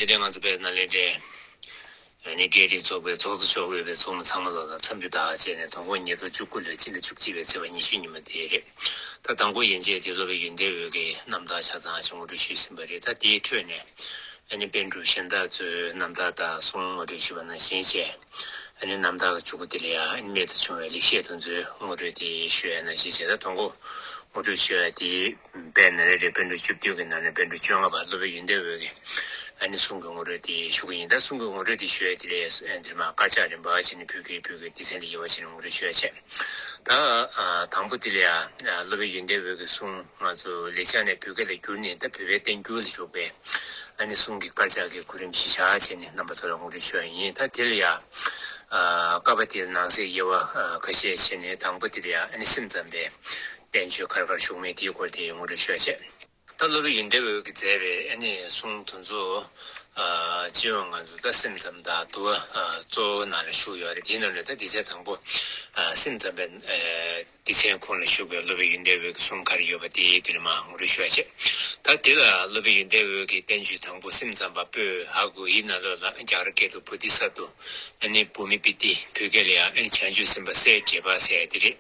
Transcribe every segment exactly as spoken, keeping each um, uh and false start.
དེ་ནས་ང་ཚོ་དཔལ་ནཱ་ལེནྡྲའི་ཨ་ནི་དགེ་ལྡན་ཚོགས་པའི་ཚོགས་གཙོ་མཆོག་འོས་པའི་ཚོགས་མི་ཚང་མ་ལོ་ལ་འཚམས་འདྲི་དང་བཅས་ནས། དང་པོ་ཉིས་སྟོང་བཅུ་དགུ་ལོའི་སྤྱི་ཟླ་བཅུ་གཅིག་པའི་ཚེས་པ་ཉི་ཤུ་ཉིན་མོ་དེ་རེད། ད་དང་པོ་ཡན་ཆད་དེ་སློབ་དཔོན་ཡོན་ཏན་འོད་ཀྱི་རྣམ་ཐར་ཆ་ཚང་ཞིག་ངོ་སྤྲོད་ཞུས་ཟིན་པ་རེད། ད་དེའི་ཁྲོད་ནས་ཨ་ནི་པཎ་གྲུབ་གཞན་དག་ཚོའི་རྣམ་ཐར་དང་གསུང་ངོ་སྤྲོད་ཞུས་པ་ནང་བཞིན་བྱས། ཨ་ནི་རྣམ་ཐར་གྱི་མཇུག་སྒོ་དེ་ལ་ཡང་ཨ་ནི་རྨད་དུ་བྱུང་བའི་ལེགས་བཤད་དེ་ཚོའི་ངོ་སྤྲོད་དེ་ཞུ་ཡ་ནང་བཞིན་བྱས། ད་དང་པོ་ངོ་སྤྲོད་ཞུ་ཡ་དེ་དཔལ་ནཱ་ལེནྡྲའི་པཎ་གྲུབ་བཅུ་བདུན་གྱི་ནང་ནས་པཎ་གྲུབ་བཅོ་ལྔ་པ་སློབ་དཔོན་ཡོན་ཏན་འོད་ཀྱི་ཨ་ནི་གསུང་གི་ངོ་སྤྲོད་དེ་ཞུ་གི་ཡིན། ད་གསུང་གི་ངོ་སྤྲོད་དེ་ཞུ་ཡ་དེ་ལ་ཡང་འདིར་མ་དཀར་ཆག་རིམ་པ་བྱས་ནས་བོད་སྐད་བོད་སྐད་སྡེ་ཚན་ལ་དབྱེ་བ་ཕྱེ་ནས་ངོ་སྤྲོད་ཞུ་ཡ་བྱས། ད་ཨ་དང་པོ་དེ་ལ་ཡང་སློབ་དཔོན་ཡོན་ཏན་འོད་ཀྱི་གསུང་ང་ཚོ་ལེགས་སྦྱར་ནས་བོད་སྐད་ལ་བསྒྱུར་ནས། ད་བོད་པའི་བསྟན་འགྱུར་ལ་བཞུགས་པའི་ཨ་ནི་གསུང་གི་དཀར་ཆག་གི་གོ་རིམ་གཞི་བཞག་བྱས་ནས་རྣམ་པ་ཚོ་ལ་ངོ་སྤྲོད་ཞུ་ཡ་ཡིན། ད་དེ་ལ་ཡང་ཨ་བཀའ་པ་དེར་ནང་གསེས་དབྱེ་བ་ཨ་ཁ་ཤས་ཕྱེ་ནས། དང་པོ་དེ་ལ་ཡང་ཨ་ནི་སེམས་ཙམ་པའི་བསྟན་བཅོས་ག་རེ་ག་རེ་བཞུགས་མིན་དེའི་སྐོར་དེ་ངོ་སྤྲོད་ཞུ་ཡ་བྱས། ད་སློབ་དཔོན་ཡོན་ཏན་འོད་ཀྱིས་མཛད་པའི་ཨ་ནི་གསུང་དེ་ཚོ་ཨ་སྤྱི་ཡོངས་ང་ཚོ་ད་སེམས་ཙམ་དང་བསྡུ་བ་ཨ་གཙོ་བོ་ནང་ལ་བཞུགས་ཡོད་རེད། དེའི་ནང་ནས་ད་སྡེ་ཚན་དང་པོ་ཨ་སེམས་ཙམ་པའི་ཨ་སྡེ་ཚན་ཁོངས་ལ་བཞུགས་པའི་སློབ་དཔོན་ཡོན་ཏན་འོད་ཀྱི་གསུང་ག་རེ་ཡོད་པ་དེ་དེ་ནས་མར་ངོ་སྤྲོད་ཞུ་བ་བྱས། ད་དེ་ལ་སློབ་དཔོན་ཡོན་ཏན་འོད་ཀྱི་བསྟན་བཅོས་དང་པོ་སེམས་ཙམ་པ་པོད་ཨ་གུ་ཡི་ནང་ལོགས་ལ་རྒྱ་གར་སྐད་དུ་བོ་དྷི་ས་ཏྭ། ཨ་ནི་བྷཱུ་མི་པི་ཏི། བོད་སྐད་ལ་ཡང་ཨ་ནི་བྱང་ཆུབ་སེམས་དཔའ་སྲས་བགྲེས་པ་ཟེར་ཡ་དེ་རེད།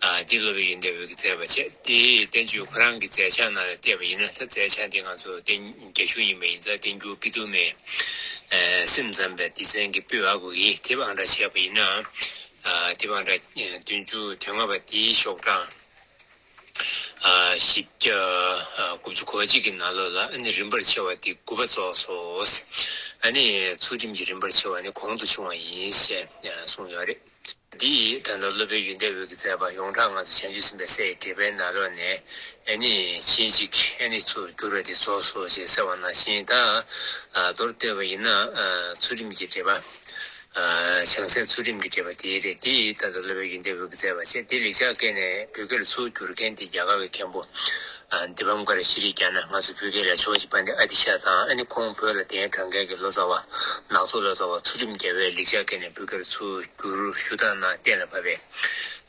ཨ་འདི་སློབ་དཔོན་ཡོན་ཏན་འོད་ཀྱིས་མཛད་པ་བྱས། དེའི་བསྟན་བཅོས་ཁོ་རང་གི་མཛད་བྱ་ནང་ལ་བལྟས་པ་ཡིན་ན། ད་མཛད་བྱ་འདི་ང་ཚོ་བསྟན་རྒྱ་གཞུང་ཡིན་པ་ཡིན་ཙང་བསྟན་འགྱུར་པི་ཏུ་མའི་ཨ་སེམས་ཙམ་པའི་སྡེ་ཚན་གྱི་པོད་ཨ་གུ་ཡི་དེབ་ཨང་གྲངས་བྱས་པ་ཡིན་ན། ཨ་དེབ་ཨང་གྲངས་བདུན་ཅུ་དོན་ལྔ་པ་དེའི་ཤོག་གྲངས་ཨ་བཞི་བརྒྱ་ཨ་དགུ་བཅུ་གོ་གཅིག་གི་ནང་ལོགས་ལ་ཨ་ནི་རིམ་པར་ཕྱེ་བ་དེ་དགུ་པ་རྫོགས་སོ། ཨ་ནི་ཚུལ་ཁྲིམས་ཀྱི་རིམ་པར་ཕྱེ་བ་ནི་གོང་དུ་ཕྱུང་བ་ཡིན་ཞེས་གསུངས་ཡོད་རེད། འདི་ད་ལྟ་སློབ་དཔོན་ཡོན་ཏན་འོད་ཀྱིས་མཛད་པ་ཡོངས་གྲགས་ང་ཚོ་བྱང་ཆུབ་སེམས་དཔའི་སྲས་བགྲེས་པའི་ནང་ལོགས་ནས་ཨ་ནི་ཆེས་གཅིག་ཨ་ནི་ཚུར་བསྒྱུར་བ་དེ་རྫོགས་སོ་ཞེས་ཟེར་བ་ནང་བཞིན། ད་ཨ་མདོར་བསྡུས་པ་ཡིན་ན་ཨ་ཚུལ་ཁྲིམས་ཀྱི་བགྲེས་པ། ཨ་བྱང་སེམས་ཚུལ་ཁྲིམས་ཀྱི་བགྲེས་པ་དེ་རེད། དེ་ད་ལྟ་སློབ་དཔོན་ཡོན་ཏན་འོད་ཀྱིས་མཛད་པ་བྱས། དེ་ལེགས་སྦྱར་སྐད་ནས་བོད་སྐད་ལ་ཚུར་བསྒྱུར་མཁན་དེ་རྒྱ་གར་བའི་མཁན་པོ་ཨ་དི་པཾ་ཀར་ཤྲི་ཀྱ་ན། ང་ཚོ་བོད་སྐད་ལ་ཇོ་བོ་རྗེ་དཔལ་ལྡན་ཨ་ཏི་ཤ་དང་། ཨ་ནི་ཁོང་བོད་ལ་གདན་དྲངས་མཁན་གྱི་ལོ་ཙཱ་བ་ནག་ཚོ་ལོ་ཙཱ་བ་ཚུལ་ཁྲིམས་རྒྱལ་བས་ལེགས་སྦྱར་སྐད་ནས་བོད་སྐད་ལ་ཚུར་བསྒྱུར་ཞུ་དག་གནང་གཏན་ལ་ཕབ་པའི་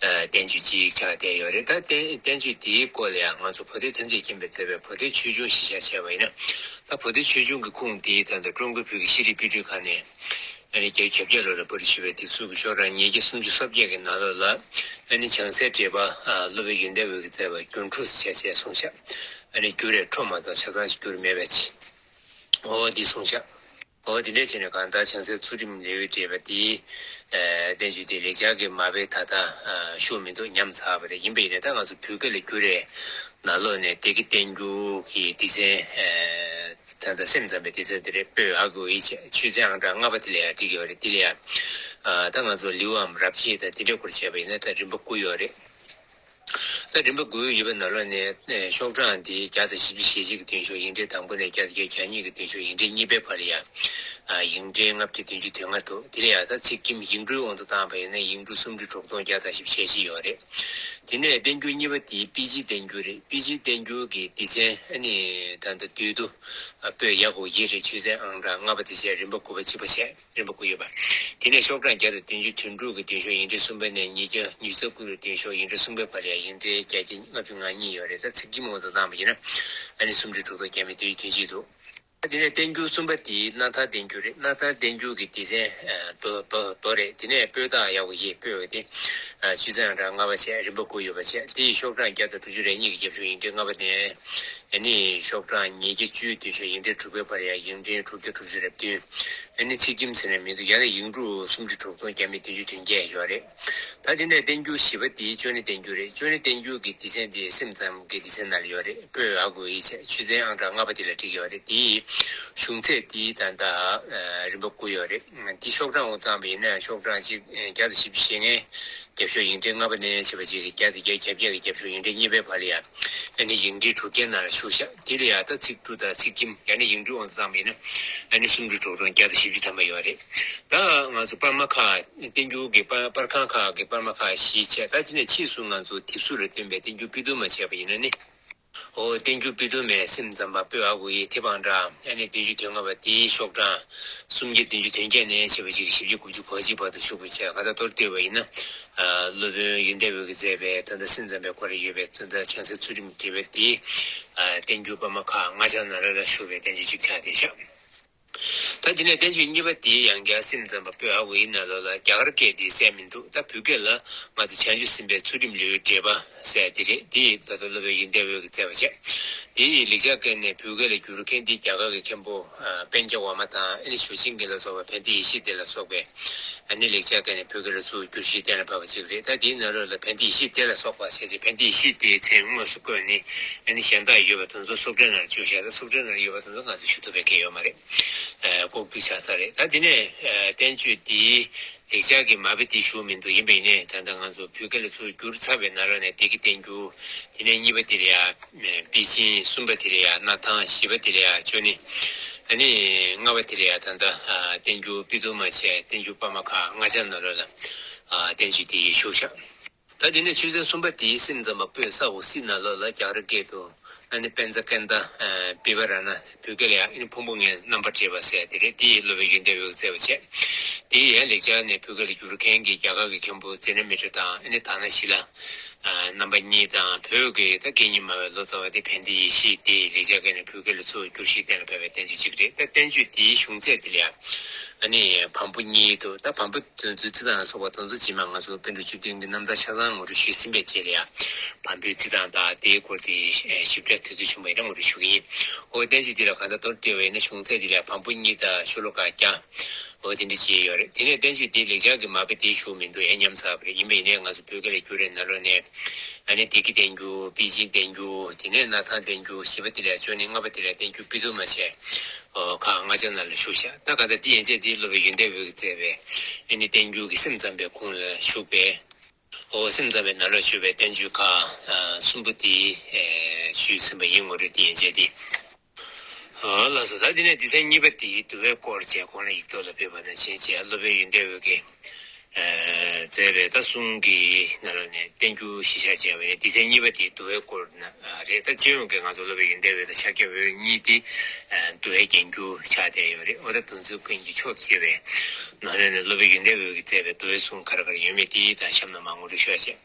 ཨ་བསྟན་བཅོས་གཅིག་ཆགས་བསྡད་ཡོད་རེད། ད་བསྟན་བསྟན་བཅོས་དེའི་སྐོར་ལ་ཡང་ང་ཚོ་བོ་དྷའི་ཐམས་ཅད་མཁྱེན་པས་མཛད་པའི་བོ་དྷའི་ཆོས་འབྱུང་གཞིར་བཞག་བྱས་པ་ཡིན་ན། ད་བོ་དྷའི་ཆོས་འབྱུང་གི་ཁུངས་དེ་ད་ལྟ་ཀྲུང་གོའི་བོད་ཀྱི་ཤེས་རིག་དཔེ་སྐྲུན་ཁང་ནས་ཨ་ནི་བརྒྱད་ཅུ་གྱ་བརྒྱད་ལོ་ལ་པར་ཞུས་པའི་དེབ་གཟུགས་ཀྱི་ཤོག་གྲངས་ཉིས་བརྒྱ་སུམ་ཅུ་སོ་བརྒྱད་ཀྱི་ནང་ལོགས་ལ་ཨ་ནི་བྱང་སེམས་བགྲེས་པ་ཨ་སློབ་དཔོན་ཡོན་ཏན་འོད་ཀྱིས་མཛད་པ་སྒྱུ་འཕྲུལ་ཟེར་བྱས་གསུངས་ཤག་ཨ་ནི་འགྱུར་རེ་འཕྲོ་མ་གཏོགས་ཆ་ཚང་ཞིག་འགྱུར་མེད་པ་ཅིག་འོ་འདི་གསུངས་ཤག་འོ་དེ་འདྲས་བྱས་ནས་གང་ལྟར་བྱང་སེམས་ཚུལ་ཁྲིམས་ལེའུའི་འགྲེལ་པ་འདིའི་ཨ་བསྟན་བཅོས་འདི་ལེགས་སྦྱར་གྱི་མ་དཔེ་ད་ལྟ་ཨ་ཤོག་མི་འདུག་ཉམས་ཚར་བ་རེད། ཡིན་པ་ཡིན་ནའི་ད་ང་ཚོ་བོད་སྐད་ལ་བསྒྱུར་རེ་ནང་ལོགས་ནས་བདེ་དགེ་བསྟན་འགྱུར་གྱི་སྡེ་ཚན་ཨ་ད་ལྟ་སེམས་ཙམ་པའི་སྡེ་ཚན་དེ་རེད། པོད་ཨ་གུ་ཡི་བྱས། ཆོས་ཚན་ཨང་གྲངས་ལྔ་པ་དེ་ལ་ཡང་བྲིས་ཡོད་རེད། དེ་ལ་ཡང་ཨ་ད་ང་ཚོ་ལེའུའམ་རབ་བྱེད་དང་དེ་འདྲའི་སྐོར་བྱས་པ་ཡིན་ན་ད་རིམ་པ་དགུ་ཡོད་རེད། ད་རིམ་པ་དགུ་ཡོད་པའི་ནང་ལོགས་ནས་ཨེ་ཤོག་གྲངས་འདི་བརྒྱ་དང་བཞི་བཅུ་ཞེ་གཅིག་གི་སྟེང་ཤོག་ཡིག་ཕྲེང་དང་པོ་ནས་བརྒྱ་དང་བརྒྱད་ཅུ་གྱ་གཉིས་ཀྱི་སྟེང་ཤོག་ཡིག་ཕྲེང་གཉིས་པའི་བར་ལ་ཡང་ཨ་ཡིག་ཕྲེང་ལྔ་བཅུ་བདུན་ཅུ་དོན་ལྔ་འདུག་དེ་ལ་ཡང་ད་ཚིག་ཁྱིམ་ཡིག་འབྲུའི་དབང་དུ་བཏང་བ་ཡིན་ན་ཡིག་འབྲུ་སུམ་ཁྲི་དྲུག་སྟོང་བརྒྱ་དང་བཞི་བཅུ་ཞེ་གཅིག་ཡོད་རེད། དེ་ནས་བསྟན་འགྱུར་གཉིས་པ་དེ་པཎ་ཆེན་བསྟན་འགྱུར་རེད། པཎ་ཆེན་བསྟན་འགྱུར་གྱི་སྡེ་ཚན་ཨ་ནི་ད་ལྟ་བསྡུས་དུ་ཨ་པོད་ཡ་གུ་ཡི་རེད། ཆོས་ཚན་ཨང་གྲངས་ལྔ་པ་དེ་བྱས། རིམ་པ་དགུ་པ་གཅིག་པ་བྱས། རིམ་པ་དགུ་ཡོད་པ། དེ་ནས་ཤོག་གྲངས་བརྒྱ་དང་བདུན་ཅུ་དོན་དྲུག་གི་སྟེང་ཤོག་ཡིག་ཕྲེང་གསུམ་པ་ནས་ཉིས་བརྒྱ་ཉི་ཤུ་རྩ་དགུ་ལོའི་སྟེང་ཤོག་ཡིག་ཕྲེང་གསུམ་པའི་བར་ལ་ཡང་ཡིག་ཕྲེང་བརྒྱད་བརྒྱ་ལྔ་བཅུ་ང་གཉིས་ཡོད་རེད། ད་ཚིག་ཁྱིམ་དབང་དུ་བཏང་བ་ཡིན་ན་ཨ་ནི་སུམ་ཁྲི་དྲུག་སྟོང་བརྒྱ་མེད་བདུན་ཅུ་དོན་གཅིག་འདུག་ད་དེ་ནས་བསྟན་འགྱུར་གསུམ་པ་དེ་རྣམ་ཐར་བསྟན་འགྱུར་རེད། རྣམ་ཐར་བསྟན་འགྱུར་གྱི་སྡེ་ཚན་ཨ་མདོ་མདོ་མདོ་རེད། དེ་ནས་པོད་ཏ་ཡ་གུ་ཡི་པོད་དེ་ཨ་ཆོས་ཚན་ཨང་གྲངས་ལྔ་པ་བྱས། རིམ་པ་དགུ་ཡོད་པ་བྱས། དེ་ཡི་ཤོག་གྲངས་བརྒྱ་དང་དྲུག་ཅུ་རེ་གཉིས་ཀྱི་རྒྱབ་ཤོག་ཡིག་ཕྲེང་ལྔ་པ་ནས། ཨ་ནི་ཤོག་གྲངས་ཉིས་བརྒྱ་བཅུའི་སྟེང་ཤོག་ཡིག་ཕྲེང་དྲུག་པའི་བར་ཡང་ཡིག་ཕྲེང་དྲུག་བརྒྱ་དྲུག་ཅུ་རེ་བདུན། ཨ་ནི་ཚིག་ཁྱིམ་ཟེར་ནས་མི་འདུག་ཡང་ན་ཡིག་འབྲུ་སུམ་ཁྲི་དྲུག་སྟོང་བརྒྱ་མེད་བདུན་ཅུ་དོན་བརྒྱད་ཡོད་རེད། ད་དེ་ནས་བསྟན་འགྱུར་བཞི་པ་དེ་ཅོ་ནེ་བསྟན་འགྱུར་རེད། ཅོ་ནེ་བསྟན་འགྱུར་གྱི་སྡེ་ཚན་དེ་སེམས་ཙམ་གྱི་སྡེ་ཚན་ནང་ལ་ཡོད་རེད། པོད་ཨ་གུ་ཡི་བྱས། ཆོས་ཚན་ཨང་གྲངས་ལྔ་པ་དེ་ལ་བྲིས་ཡོད་རེད། དེའི་གཞུང་ཚད་དེ་ད་ལྟ་རིམ་པ་དགུ་ཡོད་རེད། དེ་ཤོག་གྲངས་འོ་བཏང་བ་ཡིན་ན་ཤོག་གྲངས་གཅིག་བརྒྱ་དང་བཞི་བཅུ་ཞེ་ལྔའི་རྒྱབ་ཤོག་ཡིག་ཕྲེང་ལྔ་པ་ནས་བྱས་པ་ཅིག་གི་བརྒྱ་དང་བརྒྱད་བརྒྱད་ཀྱི་རྒྱབ་ཤོག་ཡིག་ཕྲེང་གཉིས་པའི་བར་ལ་ཡང་ཨ་ནི་ཡིག་ཕྲེང་དྲུག་བརྒྱའི་ནང་ལ་བཞུགས་ཤག་དེ་ལ་ཡང་ད་ཚིག་འབྲུ་དང་ཚིག་ཁྱིམ་ཡང་ན་ཡིག་འབྲུ་དབང་དུ་བཏང་བ་ཡིན་ན་ཨ་ནི་སུམ་ཁྲི་དྲུག་སྟོང་བརྒྱ་དང་བཞི་བཅུ་ཐམ་པ་ཡོད་རེད། ད་ང་ཚོ་པར་མ་ཁག་བསྟན་འགྱུར་གྱི་པར་པར་ཁང་ཁག་གི་པར་མ་ཁག་བཞི་བྱས། ད་དེ་ནས་ཕྱིས་སུ་ང་ཚོ་དེབ་གཟུགས་ལ་བཏོན་པའི་བསྟན་འགྱུར་པི་ཏུ་མ་བྱས་པ་ཡིན་ན་ནི། འོ་བསྟན་འགྱུར་པི་ཏུ་མའི་སེམས་ཙམ་པ་པོད་ཨ་གུ་ཡི་དེབ་ཨང་གྲངས་ཨ་ནི་བདུན་ཅུ་དོན་ལྔ་པ་དེའི་ཤོག་གྲངས་སུམ་བརྒྱ་བདུན་ཅུ་དོན་བརྒྱད་ནས་བྱས་པ་ཅིག་བཞི་བརྒྱ་དགུ་བཅུ་གོ་གཅིག་བར་དུ་ཞུགས་པ་བྱས། གང་ལྟར་མདོར་བསྡུས་པ་ཡིན་ན། ཨ་སློབ་དཔོན་ཡོན་ཏན་འོད་ཀྱིས་མཛད་པའི་ད་ལྟ་སེམས་ཙམ་པའི་སྐོར་ལ་ཡོད་པའི་ད་ལྟ་བྱང་སེམས་ཚུལ་ཁྲིམས་འགྲེལ་པ་དེ་ཨ་བསྟན་འགྱུར་པར་མ་ཁག་ལྔ་ཆ་ནང་ལ་ལ་ཞུགས་པའི་བསྟན་བཅོས་ཅིག་ཆགས་བསྡད་ཤག་ད་དེ་ནས་བསྟན་བཅོས་གཉིས་པ་དེའི་ཡང་བསྐྱར་སེམས་ཙམ་པ་པོས་ཨ་འོ་ཡི་ནང་ལོགས་ལ་རྒྱ་གར་སྐད་དེ་གསལ་མི་འདུག་ད་བོད་སྐད་ལ་ང་ཚོ་བྱང་ཆུབ་སེམས་དཔའི་ཚུལ་ཁྲིམས་ལེའུའི་འགྲེལ་པ་ཟེར་དེ་རེད། དེ་ད་ལྟ་སློབ་དཔོན་ཡོན་ཏན་འོད་ཀྱིས་བསྩལ་བ་བྱས། དེ་ཡི་ལེགས་སྦྱར་སྐད་ནས་བོད་སྐད་ལ་བསྒྱུར་མཁན་དེ་རྒྱ་གར་གྱི་མཁན་པོ་པཎ་ཆེན་ཝར་མ་དང་ཨ་ནི་ཞུ་ཆེན་གྱིས་ལ་སོགས་པ་བན་དེ་ཡེ་ཤེས་སྡེ་ལ་སོགས་པས་ཨ་ནི་ལེགས་སྦྱར་སྐད་ནས་བོད་སྐད་ལ་ཚུར་བསྒྱུར་ཞེས་གཏན་ལ་ཕབ་པ་ཅིག་རེད། ད་དེའི་ནང་ལོགས་ལ་བན་དེ་ཡེ་ཤེས་སྡེ་ལ་སོགས་པ་ཟེར་ཅིག་བན་དེ་ཡེ་ཤེས་སྡེའི་མཚན་དངོས་སུ་བཀོད་ནས་ཨ་ནི་གཞན་དག་ཡོད་པ་དེ་ཚོ་སུབ་ཕྲེང་ནང་བཅུག་བཞག་ད་སུབ་ཕྲེང་ནང་ཡོད་པ་དེ་ཚོ་ང་ཚོས་ཞུ་ཐུབ་པའི་སྐད་ཡོད་མ་རེད། ལྐོག་གྱུར་ཆགས་ས་རེད། ད་དེ་ནས་བསྟན་བཅོས་འདིའི་ལེགས་སྦྱར་གྱི་མ་དཔེ་དེ་ཞུ་མི་འདུག་ཡིན་པ་ཡིན་ནའི་ད་ལྟ་ང་ཚོ་བོད་སྐད་ལ་ཚུར་བསྒྱུར་ཚར་བའི་ནང་ལོགས་ནས་བདེ་སྐྱིད་བསྟན་འགྱུར། དེ་ནས་གཉིས་པ་དེ་ལ་ཡ་པེ་ཅིན། གསུམ་པ་དེ་ལ་ཡ་སྣར་ཐང་། བཞི་པ་དེ་ལ་ཡ་ཅོ་ནེ། ཨ་ནི་ལྔ་པ་དེ་ལ་ཡ་ད་ལྟ་བསྟན་འགྱུར་པི་ཏུ་མ་བྱས་བསྟན་འགྱུར་པ་མ་ཁ་ལྔ་ཆ་ནང་ལོགས་ལ་བསྟན་བཅོས་དེ་ཡི་བཞུགས་བཞག་ད་དེ་ནས་ཆོས་ཚན་གསུམ་པ་དེའི་སེམས་ཙམ་པ་པོས་ས་འོག་སི་ནང་ལོགས་ལ་རྒྱ་གར་སྐད་དུ་ཨ་ནི་པཉྩ་ཀན་ཏ་བི་བ་ར་ཎ། བོད་སྐད་ལ་ཡང་ཨ་ནི་ཕུང་པོ་ལྔའི་རྣམ་པར་འགྲེལ་པ་ཟེར་དེ་རེད། དེ་ཡི་སློབ་དཔོན་ཡོན་ཏན་འོད་ཀྱིས་བསྩལ་བ་བྱས། དེ་ཡི་ཡང་ལེགས་སྦྱར་ནས་བོད་སྐད་ལ་བསྒྱུར་མཁན་གྱི་རྒྱ་གར་གྱི་མཁན་པོ་ཛེ་ན་མི་ཏྲ་དང་ཨ་ནི་དྷ་ན་ཤི་ལ། རྣམ་པ་གཉིས་དང་བོད་ཀྱི་ད་སྐད་གཉིས་སྨྲ་བའི་ལོ་ཙཱ་བ་དེ་བན་དེ་ཡེ་ཤེས་སྡེ་ཡི་ལེགས་སྦྱར་སྐད་ནས་བོད་སྐད་ལ་ཚུར་བསྒྱུར་ཞེས་གཏན་ལ་ཕབ་པའི་བསྟན་བཅོས་ཅིག་རེད། ད་བསྟན་བཅོས་དེའི་གཞུང་ཚད་དེ་ལ་ཡང་ཨ་ནི་བམ་པོ་གཉིས་འདུག་ད་བམ་པོ་དེ་ཚོའི་རྩི་སྟངས་ལ་སོགས་པ་དེ་ཚོ་རྗེས་མ་ང་ཚོ་པཎ་གྲུབ་བཅུ་བདུན་གྱི་རྣམ་ཐར་ཆ་ཚང་ངོ་སྤྲོད་ཞུས་ཟིན་པའི་རྗེས་ལ་ཡང་བམ་པོའི་རྩི་སྟངས་དང་དེའི་སྐོར་དེ་ཞིབ་ཕྲ་དུས་ཚོད་བྱུང་བ་ཡིན་ན་ངོ་སྤྲོད་ཞུ་གི་ཡིན། འོ་བསྟན་བཅོས་འདི་ལ་གང་ལྟར་མདོར་བསྡུས་པ་ཡིན་ན་གཞུང་ཚད་འདི་ལ་བམ་པོ་གཉིས་དང་ཤོ་ལོ་ཀ་བརྒྱ། འོ་དེ་འདྲ་བྱས་ཡོད་རེད། དེ་ནས་བསྟན་བཅོས་འདི་ལེགས་སྦྱར་གྱི་མ་དཔེ་དེའི་གཞུང་མི་འདུག་ཨེ་ཉམས་ཚར་བ་རེད། ཡིན་པ་ཡིན་ནའི་ང་ཚོ་བོད་སྐད་ལ་བསྒྱུར་བའི་ནང་ལོགས་ནས་ཨ་ནི་བདེ་སྐྱིད་བསྟན་འགྱུར། པེ་ཅིན་བསྟན་འགྱུར། དེ་ནས་སྣར་ཐང་བསྟན་འགྱུར། བཞི་པ་དེ་ལ་ཅོ་ནེ། ལྔ་པ་དེ་ལ་བསྟན་འགྱུར་པི་ཏུ་མ་བྱས་ཁག་ལྔ་ཆ་ནང་ལ་བཞུགས་ཤག་ད་ག་ད་འདི་ཡན་ཆད་འདི་སློབ་དཔོན་ཡོན་ཏན་འོད་ཀྱིས་བསྩལ་བའི་ཨ་ནི་བསྟན་འགྱུར་གྱི་སེམས་ཙམ་པའི་ཁུངས་ལ་བཞུགས་པའི། འོ་སེམས་ཙམ་པའི་ནང་ལ་བཞུགས་པའི་བསྟན་བཅོས་ཁག་གསུམ་པོ་དེ་ཞུས་ཟིན་པ་ཡིན། ངོ་སྤྲོད་འདི་ཡན་ཆད་འདི། ཨ་ལགས་སོ། ད་འདི་ནས་སྡེ་ཚན་གཉིས་པ་དེ་བསྡུ་བའི་སྐོར་བྱས། གོང་ལ་ཡིག་ཐོག་ལ་ཕུལ་བ་ནང་བཞིན་བྱས། སློབ་དཔོན་ཡོན་ཏན་འོད་ཀྱིས་མཛད་པའི་ད་གསུང་གི་ནང་ལ་ནས་བསྟན་འགྱུར་གཞི་བཞག་བྱས་པ་ཡིན། སྡེ་ཚན་གཉིས་པ་དེ་བསྡུ་བའི་སྐོར་ན་རེད། ད་སྤྱི་ཡོངས་ཀྱི་ང་ཚོ་སློབ་དཔོན་ཡོན་ཏན་འོད་དང་ཤཱཀྱ་འོད་གཉིས་དེ་བསྡུ་བའི་རྒྱན་གྱུར་ཆགས་བསྡད་ཡོད་རེད། འོ་ད་དོན་ཚུལ་ཀུན་གྱི་ཕྱོགས་ཀྱི་བའི་ནང་ལ་ནས་སློབ་དཔོན་ཡོན་ཏན་འོད་ཀྱིས་མཛད་པའི་བསྡུ་བའི་གསུང་ག་རེ་ག་རེ་ཡོད་མེད་དེ་ད་གཤམ་ན་མར་ངོ་སྤྲོད་ཞུ་བ་བྱས།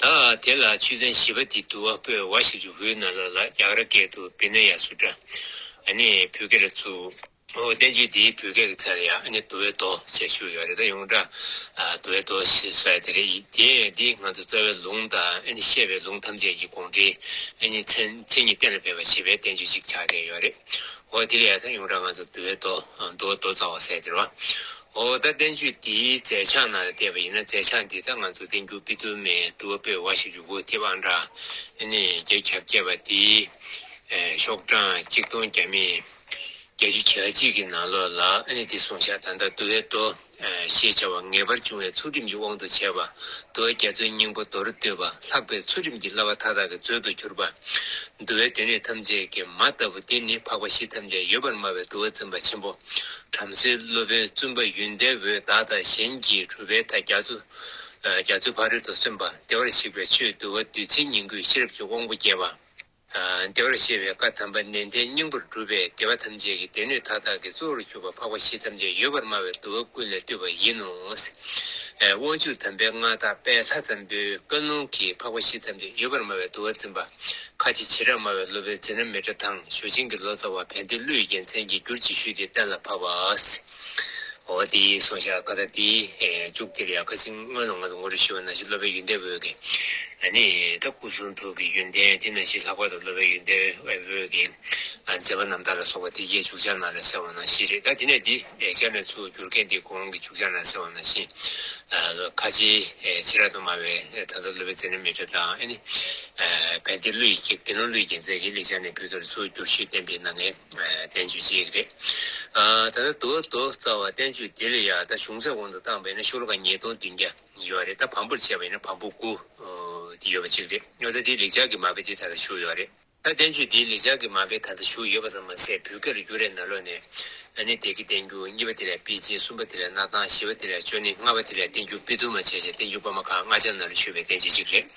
ད་དེ་ལ་ཆོས་ཚན་བཞི་པ་དེ་བསྡུ་བ་པོས་ཝ་ཞབས་ཀྱུ་ཝུའི་ནང་ལོགས་ལ་རྒྱ་གར་སྐད་དུ་བི་ནི་ཡ་སུ་ཏྲ། ཨ་ནི་བོད་སྐད་ལ་བཙུགས། འོ་བསྟན་བཅོས་འདིའི་བོད་སྐད་ཀྱི་ཚད་ལ་ཡང་ཨ་ནི་བསྡུ་བའི་མདོ་ཞེས་ཞུས་ཡོད་རེད། ད་ཡོངས་གྲགས་ཨ་བསྡུ་བའི་མདོ་ཞེས་ཟེར་དེ་རེད། དེ་འདི་ང་ཚོ་རྩ་བའི་ལུང་དང་ཨ་ནི་བཤད་པའི་ལུང་ཐམས་ཅད་ཀྱི་དགོངས་འགྲེལ་ཨ་ནི་མཚན་མཚན་ཉིད་གཏན་ལ་འབེབས་པ་ཞེས་པའི་བསྟན་བཅོས་ཤིག་ཆགས་བསྡད་ཡོད་རེད། འོ་དེ་ལ་ཡང་ད་ཡོངས་གྲགས་ང་ཚོ་བསྡུ་བའི་མདོ། ཨ་བསྡུ་བ་མདོ་རྩ་བ་ཟེར་དེ་རེད་བ། འོ་ད་བསྟན་བཅོས་འདིའི་མཛད་བྱང་ནང་ལ་བལྟས་པ་ཡིན་ན། མཛད་བྱང་འདི་ད་ང་ཚོ་བསྟན་འགྱུར་པི་ཏུ་མའི་བསྡུ་བ་པོས་ཝ་ཞབས་ཀྱུ་ཝུ་དེ་པང་གྲངས་ཨ་ནི་བརྒྱད་ཅུ་གྱ་བརྒྱད་པ་དེའི་ཤོག་གྲངས་གཅིག་སྟོང་བརྒྱ་མེད་བརྒྱད་ཅུ་གྱ་གཅིག་གི་ནང་ལོགས་ལ་ཨ་ནི་འདི་གསུངས་ཤག་ད་ལྟ་བསྡུ་བའི་མདོ་ཞེས་བྱ་བ་ངེས་པར་འབྱུང་བའི་ཚུལ་ཁྲིམས་ཀྱི་དབང་དུ་བྱས་པ། བསྡུ་བ་རྒྱ་མཚོའི་སྙིང་པོ་མདོར་བསྡུས་པ། ལྷག་པའི་ཚུལ་ཁྲིམས་ཀྱི་བསླབ་པ་མཐའ་དག་གི་མཛོད་དུ་གྱུར་པ། བསྡུ་བའི་སྡེ་སྣོད་ཐམས་ཅད་ཀྱི་མ་ལྟ་བུ་འདི་ནི་འཕགས་པ་བཞི་ཐམས་ཅད་ཡོད་པར་སྨྲ་བའི་བསྡུ་བ་འཛིན་པ་ཆེན་པོ་བྲམ་ཟེའི་སློབ་དཔོན་བཙུན་པ་ཡོན་ཏན་འོད་བདག་དང་གཞན་གྱིས་གྲུབ་པའི་མཐའ་རྒྱ་མཚོ་རྒྱ་མཚོའི་ཕ་རོལ་ཏུ་སོན་པ་བདེ་བར་གཤེགས་པའི་ཆོས་བསྡུ་བ་བདུད་རྩིའི་ཉིང་ཁུས་ཤེས་རབ་ཀྱི་དབང་པོ་བསྐྱེད་པ། བདེ་བར་གཤེགས་པའི་བཀའ་དམ་པ་ནན་ཏན་སྙིང་པོར་སྒྲུབ་པའི་བདེ་བ་ཐམས་ཅད་ཀྱི་སྡེ་སྣོད་མཐའ་དག་གི་གཙོ་བོར་གྱུར་པ་འཕགས་པ་བཞི་ཐམས་ཅད་ཡོད་པར་སྨྲ་བའི་བསྡུ་བ་ཀུན་ལས་བཏུས་པ་ཡིན་ནོ། དབང་ཕྱུག་དམ་པའི་མངའ་བདག་དཔལ་ལྷ་འཛམ་བུའི་བཀའ་ལུང་གིས་འཕགས་པ་བཞི་ཐམས་ཅད་ཡོད་པར་སྨྲ་བའི་བསྡུ་བ་འཛིན་པ། ཁ་ཆེ་བྱེ་བྲག་སྨྲ་བའི་སློབ་དཔོན་ཛེ་ན་མི་ཏྲ་དང་ཞུ་ཆེན་གྱི་ལོ་ཙཱ་བ་བན་དེ་ཀླུ་ཡི་རྒྱལ་མཚན་གྱིས་བསྒྱུར་ཅིག་ཞུས་ཏེ་གཏན་ལ་ཕབ་པ། འོ་དེ་གསུངས་ཤག་ད་ལྟ་དེའི་མཇུག་དེར་ཡང་ཁ་སང་སྔོན་ལ་ང་ཚོ་ངོ་སྤྲོད་ཞུས་པ་ནང་བཞིན་སློབ་དཔོན་ཡོན་ཏན་འོད་ཀྱིས་ཨ་ནི་ད་སྐུ་གསུང་ཐུགས་ཀྱི་ཡོན་ཏན། དེ་ནང་བཞིན་ལྷག་པར་དུ་སློབ་དཔོན་ཡོན་ཏན་འོད་ཀྱི་མཛད་པ་རྣམ་ཐར་ལ་སོགས་པ་དེ་གའི་མཇུག་བྱང་ནང་ལ་གསལ་བ་ནང་བཞིན་རེད། ད་དེ་ནས་འདི་ལེགས་སྦྱར་ནས་ཚུར་བསྒྱུར་མཁན་དེ་གོང་གི་མཇུག་བྱང་ནང་གསལ་བ་ནང་བཞིན། ཁ་ཆེ་བྱེ་བྲག་ཏུ་སྨྲ་བའི་ད་ལྟ་སློབ་དཔོན་ཛེ་ན་མི་ཏྲ་དང་ཨ་ནི། བན་དེ་ཀླུ་ཡི་དགེ་སློང་ཀླུའི་རྒྱལ་མཚན་གྱིས་ལེགས་སྦྱར་ནས་བོད་སྐད་ལ་ཚུར་བསྒྱུར་ཞུས་གཏན་འབེབས་གནང་མཁན་བསྟན་བཅོས་ཅིག་རེད། ད་ལྟ་བསྡུ་བ་མདོ་རྩ་བ་བསྟན་བཅོས་འདི་ལ་ཡང་ད་གཞུང་ཚད་དབང་དུ་བཏང་བས་ན་ཤོ་ལོ་ཀ་ཉིས་སྟོང་བདུན་བརྒྱ་ཡོད་རེད། ད་བམ་པོར་བྱས་པ་ཡིན་ན་བམ་པོ་དགུ་དེ་ཡོད་པ་ཅིག་རེད། ཡང་ད་དེ་ལེགས་སྦྱར་གྱི་མ་དཔེ་དེ་ད་ལྟ་བཞུགས་ཡོད་རེད། ད་བསྟན་བཅོས་འདིའི་ལེགས་སྦྱར་གྱི་མ་དཔེ་ད་ལྟ་བཞུགས་ཡོད་པ་ཙམ་མ་ཟད་བོད་སྐད་ལ་བསྒྱུར་རེས་ནང་ལོགས་ནས་ཨ་ནི་བདེ་སྐྱིད་བསྟན་འགྱུར། གཉིས་པ་དེ་ལ་པེ་ཅིན། གསུམ་པ་དེ་ལ་སྣར་ཐང་། བཞི་པ་དེ་ལ་ཅོ་ནེ། ལྔ་པ་དེ་ལ་བསྟན་འགྱུར་པི་ཏུ་མ་བྱས་བྱས་བསྟན་འགྱུར་པ་མ་ཁ་ལྔ་ཆ་ནང་ལ་ཞུགས་པའི་བསྟན་བཅོས་ཅིག་རེད།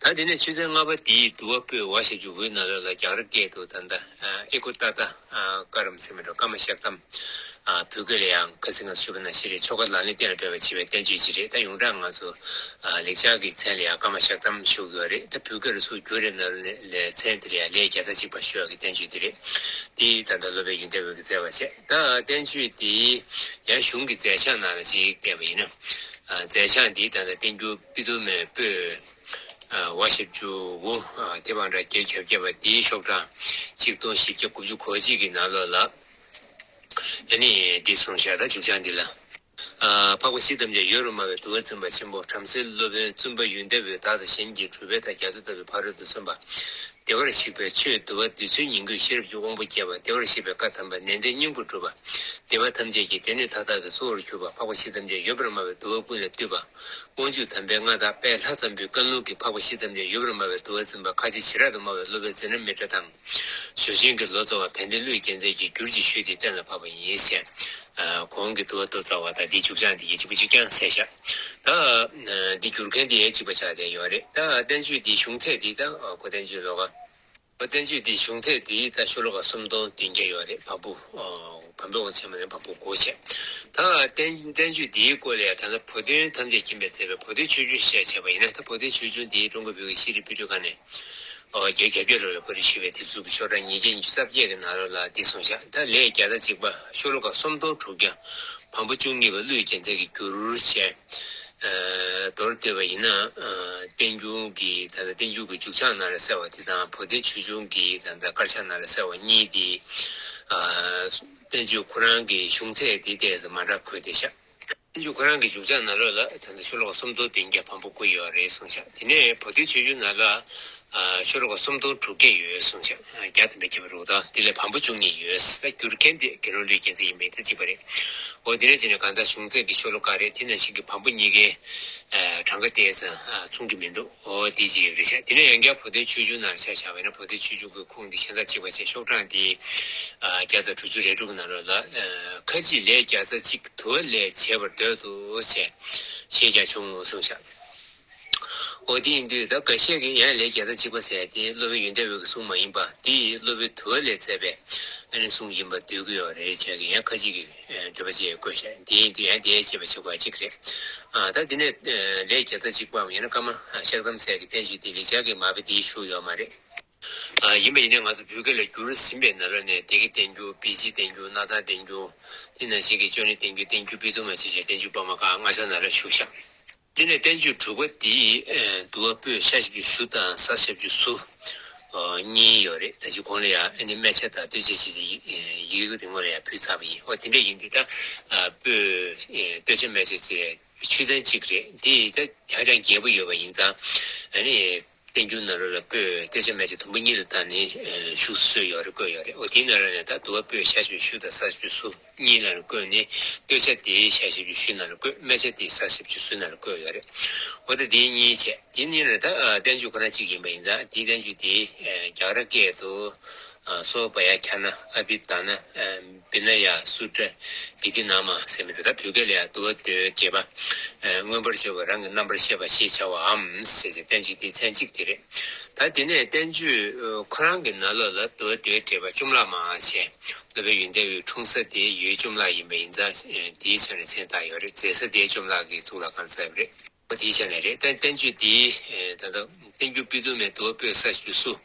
ད་དེ་ནས་ཆོས་ཚན་ལྔ་པ་དེའི་བསྡུ་བ་པོས་ཝ་ཞབས་ཀྱུ་ཝུའི་ནང་ལོགས་ལ་རྒྱ་གར་སྐད་དུ་ད་ལྟ་ཨེ་ཀུ་ཏ་ཏ་ཀ་རམ་ཟེར་མི་འགྲོ་ཀ་མ་ཤག་ཏམ། ཨ་བོད་སྐད་ལ་ཡང་ཁ་སང་ང་ཞུས་པ་ནང་བཞིན་རེད། ཆོ་ག་ལག་ལེན་གཏན་ལ་འབེབས་པ་བྱེད་པའི་བསྟན་བཅོས་ཅིག་རེད། ད་ཡོངས་གྲགས་ང་ཚོ་ཨ་ལེགས་སྦྱར་གྱི་མཚན་ལ་ཡང་ཀརྨ་ཞག་དམ་ཞུ་གི་ཡོད་རེད། ད་བོད་སྐད་ལ་སུ་བསྒྱུར་རེད་ན་ལས་མཚན་དེ་ལ་ཡང་ལས་བརྒྱ་རྩ་གཅིག་པ་ཞུ་ཡག་གི་བསྟན་བཅོས་དེ་རེད། དེ་ད་ལྟ་སློབ་དཔོན་ཡོན་ཏན་འོད་ཀྱིས་མཛད་པ་བྱས། ད་བསྟན་བཅོས་དེ་ཡང་གཞུང་གི་མཛད་བྱང་ནང་ལ་ཅིག་བལྟས་པ་ཡིན་ན། ཨ་མཛད་བྱང་འདི་ད་ལྟ་བསྟན་འགྱུར་དཔེ་ཐུར་མའི་པོད་ཨ་བ་ཞེ་བཅུ་དགུ། ཨ་དེ་བང་སྒྲ་བརྒྱད་ཅུ་གྱ་བརྒྱད་པ་འདིའི་ཤོག་གྲངས་ཆིག་སྟོང་བཞི་བརྒྱ་དགུ་བཅུ་གོ་གཅིག་གི་ནང་ལོགས་ལ། ཨ་ནི་འདི་གསུངས་བཞག་ད་མཇུག་བྱང་འདི་ལ། ཨ་འཕགས་པ་གཞི་ཐམས་ཅད་ཡོད་རུང་མ་བའི་འདུལ་བ་འཛིན་པ་ཆེན་པོ་བྲམ་ཟེའི་སློབ་དཔོན་བཙུན་པ་ཡོན་ཏན་འོད་བདག་དང་གཞན་གྱི་གྲུབ་པའི་མཐའ་རྒྱ་མཚོ་ལྟ་བུའི་ཕ་རོལ་ཏུ་སོན་པ། བདེ་བར་གཤེགས་པའི་ཆོས་འདུལ་བ་འདོད་ཚུལ་ཉན་ཐོས་ཤེས་རབ་ཀྱི་དབང་པོ་རྒྱས་པ། བདེ་བར་གཤེགས་པའི་བཀའ་དམ་པ་ནན་ཏན་སྙིང་པོར་གྲུབ་པ། སྡེ་པ་ཐམས་ཅད་ཀྱི་སྡེ་སྣོད་མཐའ་དག་གི་གཙོ་བོར་གྱུར་པ། འཕགས་པ་གཞི་ཐམས་ཅད་ཡོད་པར་སྨྲ་བའི་འདུལ་བ་ཀུན་ལས་བཏུས་པ། དབང་ཕྱུག་དམ་པའི་མངའ་བདག་དཔལ་ལྷ་ཙམ་བུའི་བཀའ་ལུང་གིས་འཕགས་པ་གཞི་ཐམས་ཅད་ཡོད་པར་སྨྲ་བའི་འདུལ་བ་འཛིན་པ་ཁ་ཆེ་བྱེ་བྲག་ཏུ་སྨྲ་བའི་སློབ་དཔོན་ཛེ་ན་མི་ཏྲ་དང་། ཞུ་ཆེན་གྱི་ལོ་ཙཱ་བ་བན་དེ་ཀླུའི་རྒྱལ་མཚན་གྱིས་བསྒྱུར་ཅིག་ཞུས་ཏེ་གཏན་ལ་ཕབ་པ་ཡིན་ཞེས། ཨ་གོང་གི་འདུལ་བ་མདོ་རྩ་བ་དང་འདིའི་མཇུག་བྱང་འདི་གཉིས་གཅིག་པ་གཅིག་རྐྱང་གསལ་བཞག་ད་ཨ་འདི་བསྒྱུར་མཁན་འདི་ཡང་གཅིག་པ་ཆགས་བསྡད་ཡོད་རེད། ད་བསྟན་བཅོས་འདིའི་གཞུང་ཚད་འདི་ད་ཨ་གོ་བསྟན་བཅོས་ལོ་ག་བསྟན་བཅོས་འདིའི་གཞུང་ཚད་འདི་ད་ཤོ་ལོ་ཀ་སུམ་སྟོང་བདུན་བརྒྱ་ཡོད་རེད། བམ་པོ་ཨ་བམ་པོའི་དབང་ཚད་མ་ནས་བམ་པོ་དགུ་བྱས། ད་བསྟན་བསྟན་བཅོས་འདིའི་སྐོར་ལ་ཡང་ད་ལྟ་བུ་སྟོན་ཐམས་ཅད་མཁྱེན་པས་མཛད་པའི་བུ་སྟོན་ཆོས་འབྱུང་ཞེས་བྱ་བ་ཡིན་ན། ད་བུ་སྟོན་ཆོས་འབྱུང་འདི་ཀྲུང་གོ་བོད་ཀྱི་ཤེས་རིག་པུས་སྒྲིག་ཁང་ནས་ཨོ་བརྒྱད་བརྒྱད་བརྒྱད་ལོ་ལ་པར་རིས་ཞུས་པའི་དེབ་གཟུགས་ཀྱི་ཤོག་གྲངས་ཉིས་བརྒྱ་ཉི་ཤུ་རྩ་བརྒྱད་ཀྱི་ནང་ལོགས་ལ་འདི་གསུངས་བཞག་ད་ལས་བརྒྱ་རྩ་གཅིག་པ་ཤོ་ལོ་ཀ་སུམ་སྟོང་དྲུག་བརྒྱ། བམ་པོ་བཅུ་གཉིས་པ་ཀླུའི་རྒྱལ་མཚན་གྱིས་བསྒྱུར་ཞེས། ཨ་མདོར་བསྡུས་པ་ཡིན་ན། ཨ་བསྟན་འགྱུར་གྱི་ད་ལྟ་བསྟན་འགྱུར་གྱི་མཇུག་བྱང་ནང་ལ་གསལ་བ་དེ་དང་བུ་སྟོན་ཆོས་འབྱུང་གི་ད་ལྟ་དཀར་ཆག་ནང་ལ་གསལ་བ་གཉིས་དེ། ཨ་བསྟན་བཅོས་ཁོ་རང་གི་གཞུང་ཚད་དེ་ཏོག་ཙམ་མ་འདྲ་འཁོད་བསྡད་ཤག་བསྟན་བཅོས་ཁོ་རང་གི་མཇུག་བྱང་ནང་ལོགས་ལ་ད་ལྟ་ཤོ་ལོ་ཀ་སུམ་སྟོང་བདུན་བརྒྱ་བམ་པོ་དགུ་ཡོད་རེད་གསུངས་ཤག་དེ་ནས་བུ་སྟོན་ཆོས་འབྱུང་ནང་ལ་ཨ་ཤོ་ལོ་ཀ་སུམ་སྟོང་དྲུག་བརྒྱ་ཡོད་གསུངས་ཤག་ཨ་བརྒྱ་དང་བརྒྱད་པ་རུ་དང་དེ་ལས་བམ་པོ་བཅུ་གཉིས་ཡོད། ད་བསྒྱུར་མཁན་དེ་དགེ་སློང་ཀླུའི་རྒྱལ་མཚན་ཡིན་པས་ད་གཅིག་པ་རེད། འོ་དེ་འདྲ་བྱས་ནས་གང་ལྟར་གཞུང་ཚད་ཀྱི་ཤོ་ལོ་ཀ་རེད། དེ་ནང་བཞིན་གྱི་བམ་པོ་གཉིས་ཀའི་ཨ་གྲངས་ཀ་ཏོག་ཙམ་ཨ་མཚུངས་ཀྱི་མི་འདུག་འོ་དེ་གཅིག་ཡོད་རེད་ཤག་དེ་ནས་ཡང་བསྐྱར་བུ་སྟོན་ཆོས་འབྱུང་ནང་ལ་ཆ་བཞག་པ་ཡིན་ན་བུ་སྟོན་ཆོས་འབྱུང་གི་ཁུངས་འདི་གཞན་དང་གཅིག་པ་བྱས། ཤོག་གྲངས་འདི་ཨ་བརྒྱ་དང་དྲུག་ཅུ་རེ་དྲུག་གི་ནང་ལོགས་ལ་ཨ་ཁ་ཅིག་ལས་བརྒྱ་རྩ་གཅིག་དུ་བ་ལས་བྱས་པར་འདོད་དོ་ཞེས་བཤད་ཀྱང་བྱུང་ངོ་གསུངས་ཤག་འོ་དེ་ཡིན་དུས་ད་འགའ་ཤས་ཀྱིས་ཡང་ལས་བརྒྱ་རྩ་གཅིག་པ་ཟེར་དེ་སློབ་དཔོན་ཡོན་ཏན་འོད་ཀྱི་གསུང་མ་ཡིན་པ་དེ་སློབ་དཔོན་དུ་བ་ལས་མཛད་པའི་ཨ་ནི་གསུང་ཡིན་པར་འདོད་ཀྱི་ཡོད་རེད་བྱས་ཀྱི་ཡང་ཁ་ཅིག་གིས་འདོད་པ་ཅིག་བཀོད་ཤག་དེ་ཡིན་དུས་ཡང་དེ་ཡང་བྱས་པ་ཞིག་གཅིག་རེད། ཨ་ད་དེ་ནས་ལས་བརྒྱ་རྩ་གཅིག་པའམ་ཡང་ན་ཀརྨ་ཤག་དམ་ཟེར་གྱི་བསྟན་བཅོས་དེ་ལེགས་སྦྱར་གྱི་མ་དཔེ་དེའི་ཤུགས་ཡོད་མ་རེད། ཨ་ཡིན་པ་ཡིན་ན་ང་ཚོ་བོད་སྐད་ལ་བསྒྱུར་ཟིན་པའི་ནང་ལོགས་ནས་སྡེ་དགེ་བསྟན་འགྱུར། བི་ཇི་བསྟན་འགྱུར། སྣར་ཐང་བསྟན་འགྱུར། དེ་ནང་བཞིན་གྱི་ཅོ་ནེ་བསྟན་འགྱུར། བསྟན་འགྱུར་དཔེ་ཐུར་མ་བཅས་བྱས་བསྟན་འགྱུར་དཔར་མ་ཁག་ལྔ་ཆ་ནང་ལ་བཞུགས་ཤག་དེ་ནས་བསྟན་བཅོས་དྲུག་པ་དེ་ཨ་འདུལ་བ་པོད་ཤ་ཞབས་ཀྱུ་བཞི་དང་ས་ཞབས་ཀྱུ་ཟུར་ཨ་གཉིས་ཡོད་རེད། ད་ཅི་གོང་ལ་ཡང་ཨ་ནི་སྨད་ཆ་དང་སྟོད་ཆ་བྱས་བྱས་ཡི་ཡི་གེ་རིང་མོ་ལ་ཡང་ཕུལ་ཚར་བ་ཡིན། འོ་དེ་འདྲ་ཡིན་དུས་ད་ཨ་པོད་ཨ་སྟོད་ཆ་སྨད་ཆ་བྱས་ཆུ་ཚན་གཅིག་རེད། འདི་ད་ཧ་ཅང་རྒྱས་པོ་ཡོད་པ་ཡིན་ཙང་ཨ་ནི། བསྟན་འགྱུར་ནང་ལོགས་ལ་པོད་སྟོད་ཆ་སྨད་ཆ་དུམ་བུ་གཉིས་ལ་བཏང་ནས་ཨ་བཞུགས་སྲོལ་ཡོད་རེད། བཀོད་ཡོད་རེད། འོ་དེའི་ནང་ལོགས་ནས་ད་འདུལ་བ་པོད་ཤ་ཞབས་ཀྱུ་བཞི་དང་ས་ཞབས་ཀྱུ་ཟུར་གཉིས་ནང་ལ་བཀོད་ནས་སྟོད་ཆ་དེ་ཤ་ཞབས་ཀྱུ་བཞི་ནང་ལ་བཀོད། སྨད་ཆ་དེ་ས་ཞབས་ཀྱུ་ཟུར་ནང་ལ་བཀོད་ཡོད་རེད། འོ་ད་དེ་གཉིས་བྱས། དེ་གཉིས་ལ་ད་ཨ་བསྟན་བཅོས་ཁོ་རང་གཅིག་ཡིན་པ་ཡིན་ཙང་དེའི་བསྟན་བཅོས་དེ་ཨ་རྒྱ་གར་སྐད་དུ་ཨ་སོ་བྷ་ཡ་ཁྱ་ན་ཨ་བྷི་དྷ་ན་ཨ་བི་ན་ཡ་སུ་ཏྲ་བི་དྷི་ན་མ་ཟེར་མི་དེ་ད་བོད་སྐད་ལ་ཡང་འདུལ་བ་མདོའི་རྒྱས་པ། ཨ་མངོན་པར་བརྗོད་པ་རང་གི་རྣམ་པར་བཤད་པ་ཞེས་བྱ་བའམ་ཟེར་བྱས་བསྟན་བཅོས་དེའི་མཚན་གཅིག་དེ་རེད། ད་དེ་ནས་བསྟན་བཅོས་ཁོ་རང་གི་ནང་ལོགས་ལ་འདུལ་བ་མདོའི་འགྲེལ་པ་བཅོམ་བརླག་མ་ཞེས་སློབ་དཔོན་ཡོན་ཏན་འོད་འཁྲུངས་ས་དེ་ཡུལ་བཅོམ་བརླག་ཡིན་པ་ཡིན་ཙང་དེའི་ཆ་ནས་མཚན་བཏགས་ཡོད་རེད། མཛད་ས་དེ་བཅོམ་བརླག་གི་གཙུག་ལག་ཁང་ཚབ་རེད། དེའི་ཆ་ནས་རེད། ད་བསྟན་བཅོས་དེའི་ད་ལྟ་བསྟན་འགྱུར་དཔེ་ཐུར་མའི་འདུལ་བ་པོད་ས་ཞབས་ཀྱུ་ཟུར་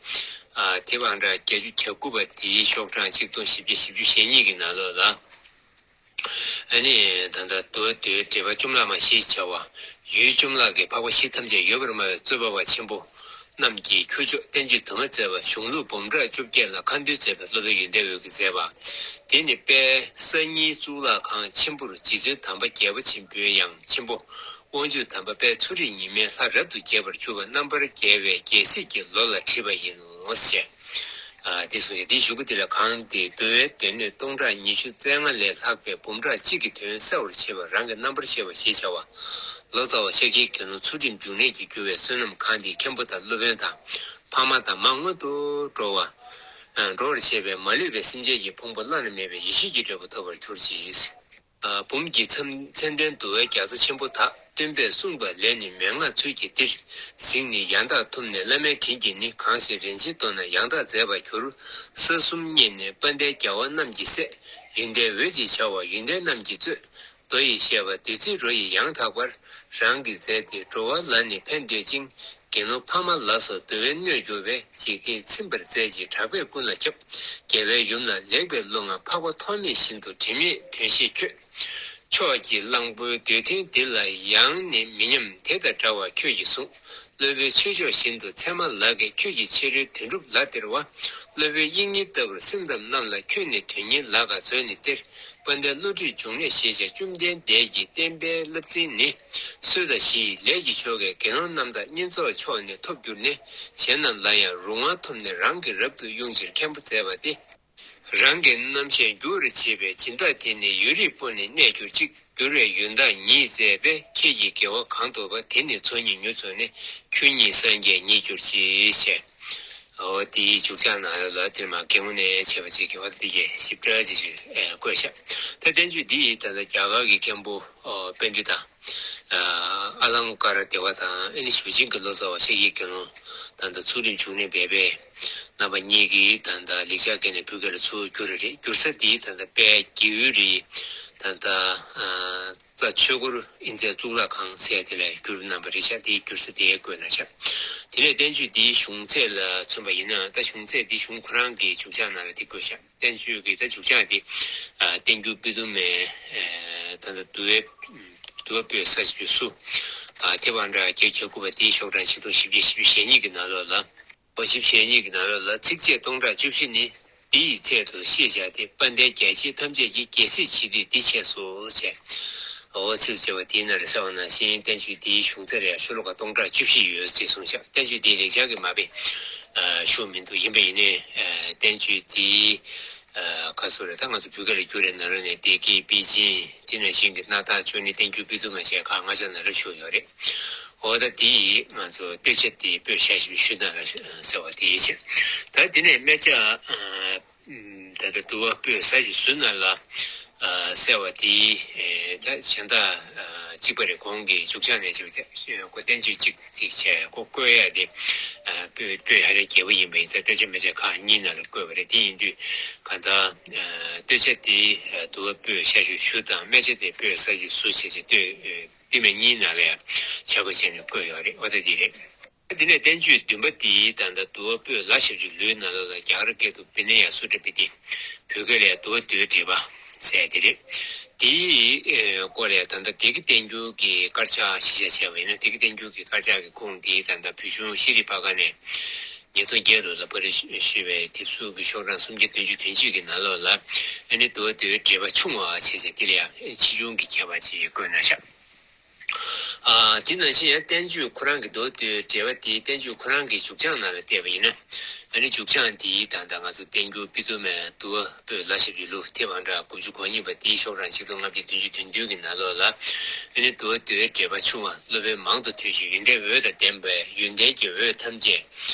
ཨ་དེ་བང་སྒྲ་བརྒྱད་ཅུ་གྱ་དགུ་པ་དེའི་ཤོག་གྲངས་ཆིག་སྟོང་བཞི་བརྒྱ་བཞི་བཅུ་ཞེ་གཉིས་ཀྱི་ནང་ལོགས་ལ། ཨ་ནི་ད་ལྟ་འདུལ་བ་མདོའི་འགྲེལ་པ་བཅོམ་བརླག་མ་ཞེས་བྱ་བ། ཡུལ་བཅོམ་བརླག་གི་འཕགས་པ་གཞི་ཐམས་ཅད་ཡོད་པར་སྨྲ་བའི་རྩོད་པ་པ་ཆེན་པོ་རྣམས་ཀྱིས་ཁྱུ་མཆོག་བསྟན་བཅོས་དུ་མ་མཛད་པ་གཞུང་ལུགས་འབུམ་ཕྲག་བཅོ་བརྒྱད་ལ་ཁ་འདོན་མཛད་པའི་སློབ་དཔོན་ཡོན་ཏན་འོད་ཀྱིས་མཛད་པ། དེ་ནི་དཔལ་གསར་རྙིང་གཙུག་ལག་ཁང་ཆེན་པོར་རྗེ་བཙུན་དམ་པ་རྒྱལ་པོ་ཆེན་པོའི་ཡང་ཆེན་པོ་དབང་ཕྱུག་དམ་པ་དཔལ་མཚོ་རིས་ཉི་མའི་ལྷ་རབ་ཏུ་རྒྱས་པར་གྱུར་པ་རྣམ་པར་རྒྱལ་བའི་རྒྱལ་སྲིད་ཀྱི་ལོ་ལ་བྲིས་པ་ཡིན་ནོ་ཞེས། ཨ་འདི་གསུངས་ཡོད། འདིའི་གཞུག་གུ་འདི་ལ་གང་དེའི་འདུལ་བའི་སྡེ་སྣོད་སྟོང་ཕྲག་ཉི་ཤུ་རྩ་ལྔ་ལས་ལྷག་པའི་འབུམ་ཕྲག་གཅིག་གི་དོན་གསལ་བར་བྱེད་པ་རང་གི་རྣམ་པར་ཤེས་པ་ཞེས་བྱ་བ། ལོ་ཙཱ་བ་ཤཱཀྱའི་དགེ་སློང་ཚུལ་ཁྲིམས་འབྱུང་གནས་ཀྱིས་བསྒྱུར་བའི་བསོད་ནམས་གང་དེའི་མཁན་པོ་དང་སློབ་དཔོན་དང་ཕ་མ་དང་མ་མངོན་དུ་འགྲོ་བ། ཨ་འགྲོ་བར་བྱེད་པའི་མ་ལུས་པའི་སེམས་ཅན་གྱི་ཕུང་པོ་བླ་ན་མེད་པའི་ཡེ་ཤེས་ཀྱི་འབྲས་བུ་ཐོབ་པར་གྱུར་ཅིག། ཨ་འབུམ་གྱི་མཚན་མཚན་ལྡན་འདུལ་བའི་རྒྱ་མཚོ་ཆེན་པོ་དག། སྟོན་པས་གསུངས་པ་ལས་ནི་མན་ངག་ཚུལ་གྱིས་འདིར། གཟིགས་ནས་ཡང་དག་ཐོབ་ནས་བླ་མའི་དྲིན་གྱིས་ནི། གང་ཞིག་རིན་ཆེན་བཏོན་ན་ཡང་དག་མཛད་པར་འགྱུར། ས་གསུམ་མཉེས་ནས་དཔལ་ལྡན་རྒྱལ་བ་རྣམས་ཀྱི་སྲས། ཡོན་ཏན་འོད་ཅེས་བྱ་བ་ཡོན་ཏན་རྣམས་ཀྱིས་གཙོས། མདོ་ཡི་བཤད་པ་བདུད་རྩིའི་རོ་ཡིས་ཡང་དག་པར། རང་གི་རྫས་དེ་འགྲོ་བ་ལ་ནི་ཕན་འདོད་ཅིང་། དགེ་སློང་ཕ་མ་ལ་སོགས་འདུལ་བའི་སྣོད་གྱུར་པའི། འཇིག་རྟེན་ཚིམ་པར་མཛད་ཅིང་གྲགས་པས་ཀུན་ལ་ཁྱབ། རྒྱལ་བའི་ཡུམ་ལ་ལེགས་པའི་བློ་ལྔ་འཕགས་པ་ཐོགས་མེད་བཞིན་དུ་དྲི་མེད་དོན་ཤེས་ཁྱོད། ཕྱོགས་ཀྱི་གླང་པོའི་འདོད་དོན་འདི་ལ་ཡང་ནི་མི་སྙམ་དེ་དང་འདྲ་བ་ཁྱོད་ཀྱིས་གསུངས། སློབ་དཔོན་ཆོས་མཆོག་བཞིན་དུ་ཚད་མ་ལ་གིས་ཁྱོད་ཀྱི་ཕྱི་རོལ་དོན་གྲུབ་ལ་སྟེར་བ། སློབ་དཔོན་དབྱིག་གཉེན་ལྟ་བུར་སེམས་ཙམ་རྣམས་ལ་ཁྱོད་ནི་དོན་གཉེར་ལ་ག་མཛོད་ནས་སྟེར། དཔལ་ལྡན་བློ་གྲོས་འབྱུང་གནས་ཞེས་བྱ་བཅོམ་ལྡན་འདས་ཀྱི་བསྟན་པའི་བསླབ་ཚན་ནི། སྲོད་དང་ཞི་ཡི་ལས་ཀྱི་མཆོག་གིས་དགེ་སློང་རྣམ་དག་བསྙེན་རྫོགས་མཆོག་ནས་ཐོབ་གྱུར་ནས། གཞན་རྣམས་ལ་ཡང་རུང་བ་ཐོབ་ནས་རང་གིས་རབ་ཏུ་དབྱུང་ཕྱིར་མཁན་པོ་མཛད་པ་སྟེ། རང་གི་རྣམ་ཤེས་འགྱུར་བར་བྱེད་པའི་སྦྱིན་བདག་དེ་ནི་ཡུན་རིང་པོ་ནས་གནས་གྱུར་ཅིག་འགྱུར་བའི་ཡོན་བདག་ཉིད་མཛད་པས་ཁྱེད་ཀྱི་དགེ་བ་གང་ཐོབ་པ་དེ་ནི་ཚོགས་གཉིས་མྱུར་རྫོགས་ནས་ཁྱོད་ཉིད་སངས་རྒྱས་ཉིད་གྱུར་ཅིག་ཅེས། འོ་དེའི་མཇུག་ཆག་ནང་ལ་དེ་མ་གེ་མོ་ནས་བྱས་པ་ཅིག་གི་འོ་དེ་གའི་ཞིབ་ཕྲ་ཅིག་ཞུ་ཨེ་བཀོད་ཤག་ད་བསྟན་བཅོས་འདི་ཡིས་ད་ལྟ་རྒྱ་གར་གྱི་མཁན་པོ་ཨོ་པཎྜི་ཏ་ཨ་ལང་ཀ་ར་དེ་བ་དང་ཨ་ནི་ཞུ་ཆེན་གྱི་ལོ་ཙཱ་བ་ཤཱཀྱའི་དགེ་སློང་ད་ལྟ་ཚུལ་ཁྲིམས་འབྱུང་གནས་སྦས་པའི་རྣམ་པ་གཉིས་ཀྱིས་ད་ལྟ་ལེགས་སྦྱར་སྐད་ནས་བོད་སྐད་ལ་ཚུར་བསྒྱུར་རེད། བསྒྱུར་ས་དེ་ད་ལྟ་དཔལ་རྒྱལ་ཡུལ་རི་ད་ལྟ་རྩ་ཆོས་འཁོར་དབྱིན་ཚལ་གཙུག་ལག་ཁང་ཟེར་དེ་ལ་བསྒྱུར་གནང་བ་རེད་ཤག་དེའི་བསྒྱུར་ས་དེ་བཀོད་གནང་ཤག་དེ་ནས་བསྟན་བཅོས་འདིའི་གཞུང་ཚད་ལ་མཚོན་པ་ཡིན་ན་ད་གཞུང་ཚད་འདི་གཞུང་ཁོ་རང་གི་མཇུག་ཆག་ནང་ལ་དེ་བཀོད་ཤག་བསྟན་བཅོས་ཀྱི་ད་མཇུག་ཆག་དེ་བསྟན་འགྱུར་སྤྱི་སྡོམ་མའི་ད་ལྟ་འདུལ་བའི་འདུལ་བ་པོད་ས་བཅུ་སུ། དེ་བ་འདྲ་བརྒྱད་བརྒྱ་དགུ་པ་དེའི་ཤོག་གྲངས་ཆིག་སྟོང་བཞི་བརྒྱ་བཞི་བཅུ་ཞེ་གཉིས་ཀྱི་ནང་ལོགས་ལ། ལོ་བཞི་བཅུ་ཞེ་གཉིས་ཀྱི་ནང་ལོགས་ལ་ཚིགས་བཅད་སྟོང་ཕྲག་བཅུ་བཞི་ནི་འདི་ཡི་ཚད་དུ་ཤེས་བྱ་སྟེ། དཔལ་ལྡན་རྒྱལ་ཆེན་ཐམས་ཅད་ཀྱིས་རྒྱལ་སྲིད་བྱེད་དུས་འདི་བྱས་སོ་ཞེས། འོ་ཚིགས་བཅད་པ་དེའི་ནང་ལ་གསལ་བ་ནང་བཞིན་བསྟན་བཅོས་འདིའི་གཞུང་ཚད་ལ་ཡང་ཤོ་ལོ་ཀ་སྟོང་ཕྲག་བཅུ་བཞི་ཡོད་ཅེས་གསུངས་ཤག་བསྟན་བཅོས་འདི་ལེགས་སྦྱར་གྱི་མ་དཔེ་ཞུ་མི་འདུག་ཡིན་པ་ཡིན་ནའི་བསྟན་བཅོས་འདི་ག་ཚོད་རེད། ད་ང་ཚོ་བོད་སྐད་ལ་བསྒྱུར་རེ་ན་རོ་ནས་བདེ་སྐྱིད་པེ་ཅིན་དེ་ནང་བཞིན་གྱི་སྣར་ཐང་ཅོ་ནེ་བསྟན་འགྱུར་སྤྱི་སྡོམ་མ་བྱས་ཁག་ལྔ་ཆ་ན་རོ་ཞུ་ཡོད་རེད། འོ་ད་དེ་ཡིས་ང་ཚོ་སྟོད་ཆ་དེ་པོད་ཞེ་ཞིབ་ཞུ་ན་ར་ཟེར་བ་དེ་ཡིན་ཕྱིར། ད་དེ་ནས་སྨད་ཆ་ད་ལྟ་འདུལ་བ་པོད་ས་བཅུ་ཟུར་ན་ལ་གསལ་བ་དེ་ད་གཞན་དག་གཅིག་པ་རེད། གོང་གི་མཇུག་ཆག་ནས་བྱས་པ་དེ་ཁོ་བསྟན་བཅོས་གཅིག་གཅིག་བྱས་ཁོ་བཀོད་ཡ་དེ་པོད་པོད་ཧ་ལས་རྒྱས་པོ་ཡིན་པ་ཡིན་ཙང་སྟོད་ཆ་སྨད་ཆ་ཁག་གཉིས་ནང་ལ་བཀོད་པ་རེད། དེ་ཡིན་དུས་གང་ལྟར་སྟོད་ཆ་དེ་འདུལ་བ་པོད་ཞེ་ཞིབ་ཞུ་དང་སྨད་ཆ་དེ་པོད་ས་བཅུ་ཟུར་བྱས་བྱས་སྟོད། དེ་མིན་གཉིས་ནང་ལ་ཡང་ཆ་བགོས་བྱས་ནས་བཀོད་ཡོད་རེད། འོ་ད་འདི་རེད། དེ་ནས་བསྟན་བཅོས་བདུན་པ་དེའི་ད་ལྟ་འདུལ་བ་པོད་ལ་ཞབས་ཀྱུ་ལུའི་ནང་ལོགས་ལ་རྒྱ་གར་སྐད་དུ་བི་ནི་ཡ་སུ་ཏྲ་པི་ཏི། བོད་སྐད་ལ་འདུལ་བ་འདུལ་བའི་འགྲེལ་པ་ཟེར་དེ་རེད། དེའི་སྐོར་ལ་ད་ལྟ་བདེ་སྐྱིད་བསྟན་འགྱུར་གྱི་དཀར་ཆག་གཞི་བཞག་བྱས་པ་ཡིན་ན་བདེ་སྐྱིད་བསྟན་འགྱུར་གྱི་དཀར་ཆག་གི་ཁུངས་དེ་ད་ལྟ་བོད་གཞུང་ཤེས་རིག་པར་ཁང་ནས་ཉིས་སྟོང་བརྒྱད་ལོ་ལ་པར་རིས་ཞུས་པའི་དེབ་གཟུགས་ཀྱི་ཤོག་གྲངས་སུམ་བརྒྱ་བདུན་ཅུ་དོན་གཅིག་གི་ནང་ལོགས་ལ་ཨ་ནི་འདུལ་བ་འདུལ་བའི་འགྲེལ་པ་ཆུང་བ་བྱས་བྱས་དེ་ལ་ཡང་ཆེ་ཆུང་གི་ཁྱད་པར་ཅིག་བཀོད་གནང་ཤག་ཨ། དེ་ནང་བཞིན་ཡང་བསྟན་བཅོས་ཁོ་རང་གི་མདོ་དེའི་འགྲེལ་པ་དེ་བསྟན་བཅོས་ཁོ་རང་གི་མཇུག་བྱང་ནང་ལ་བལྟས་པ་ཡིན་ན། ཨ་ནི་མཇུག་བྱང་དེའི་དང་ད་ང་ཚོ་བསྟན་འགྱུར་སྤྱི་སྡོམ་མའི་འདུལ་བ་པོད་ལ་ཞབས་ཀྱུ་ལུ་དེབ་ཨང་གྲངས་དགུ་བཅུ་གོ་གཉིས་པ་དེའི་ཤོག་གྲངས་ཆིག་སྟོང་ལྔ་བརྒྱ་བདུན་ཅུ་དོན་བདུན་གྱི་ནང་ལོགས་ལ། ཨ་ནི་འདུལ་བ་འདུལ་བའི་འགྲེལ་པ་ཆུང་བ་སློབ་དཔོན་མང་དུ་ཐོས་ཤིང་ཡོན་ཏན་འོད་དང་ལྡན་པའི་ཡོན་ཏན་གྱི་འོད་ཐམས་ཅད་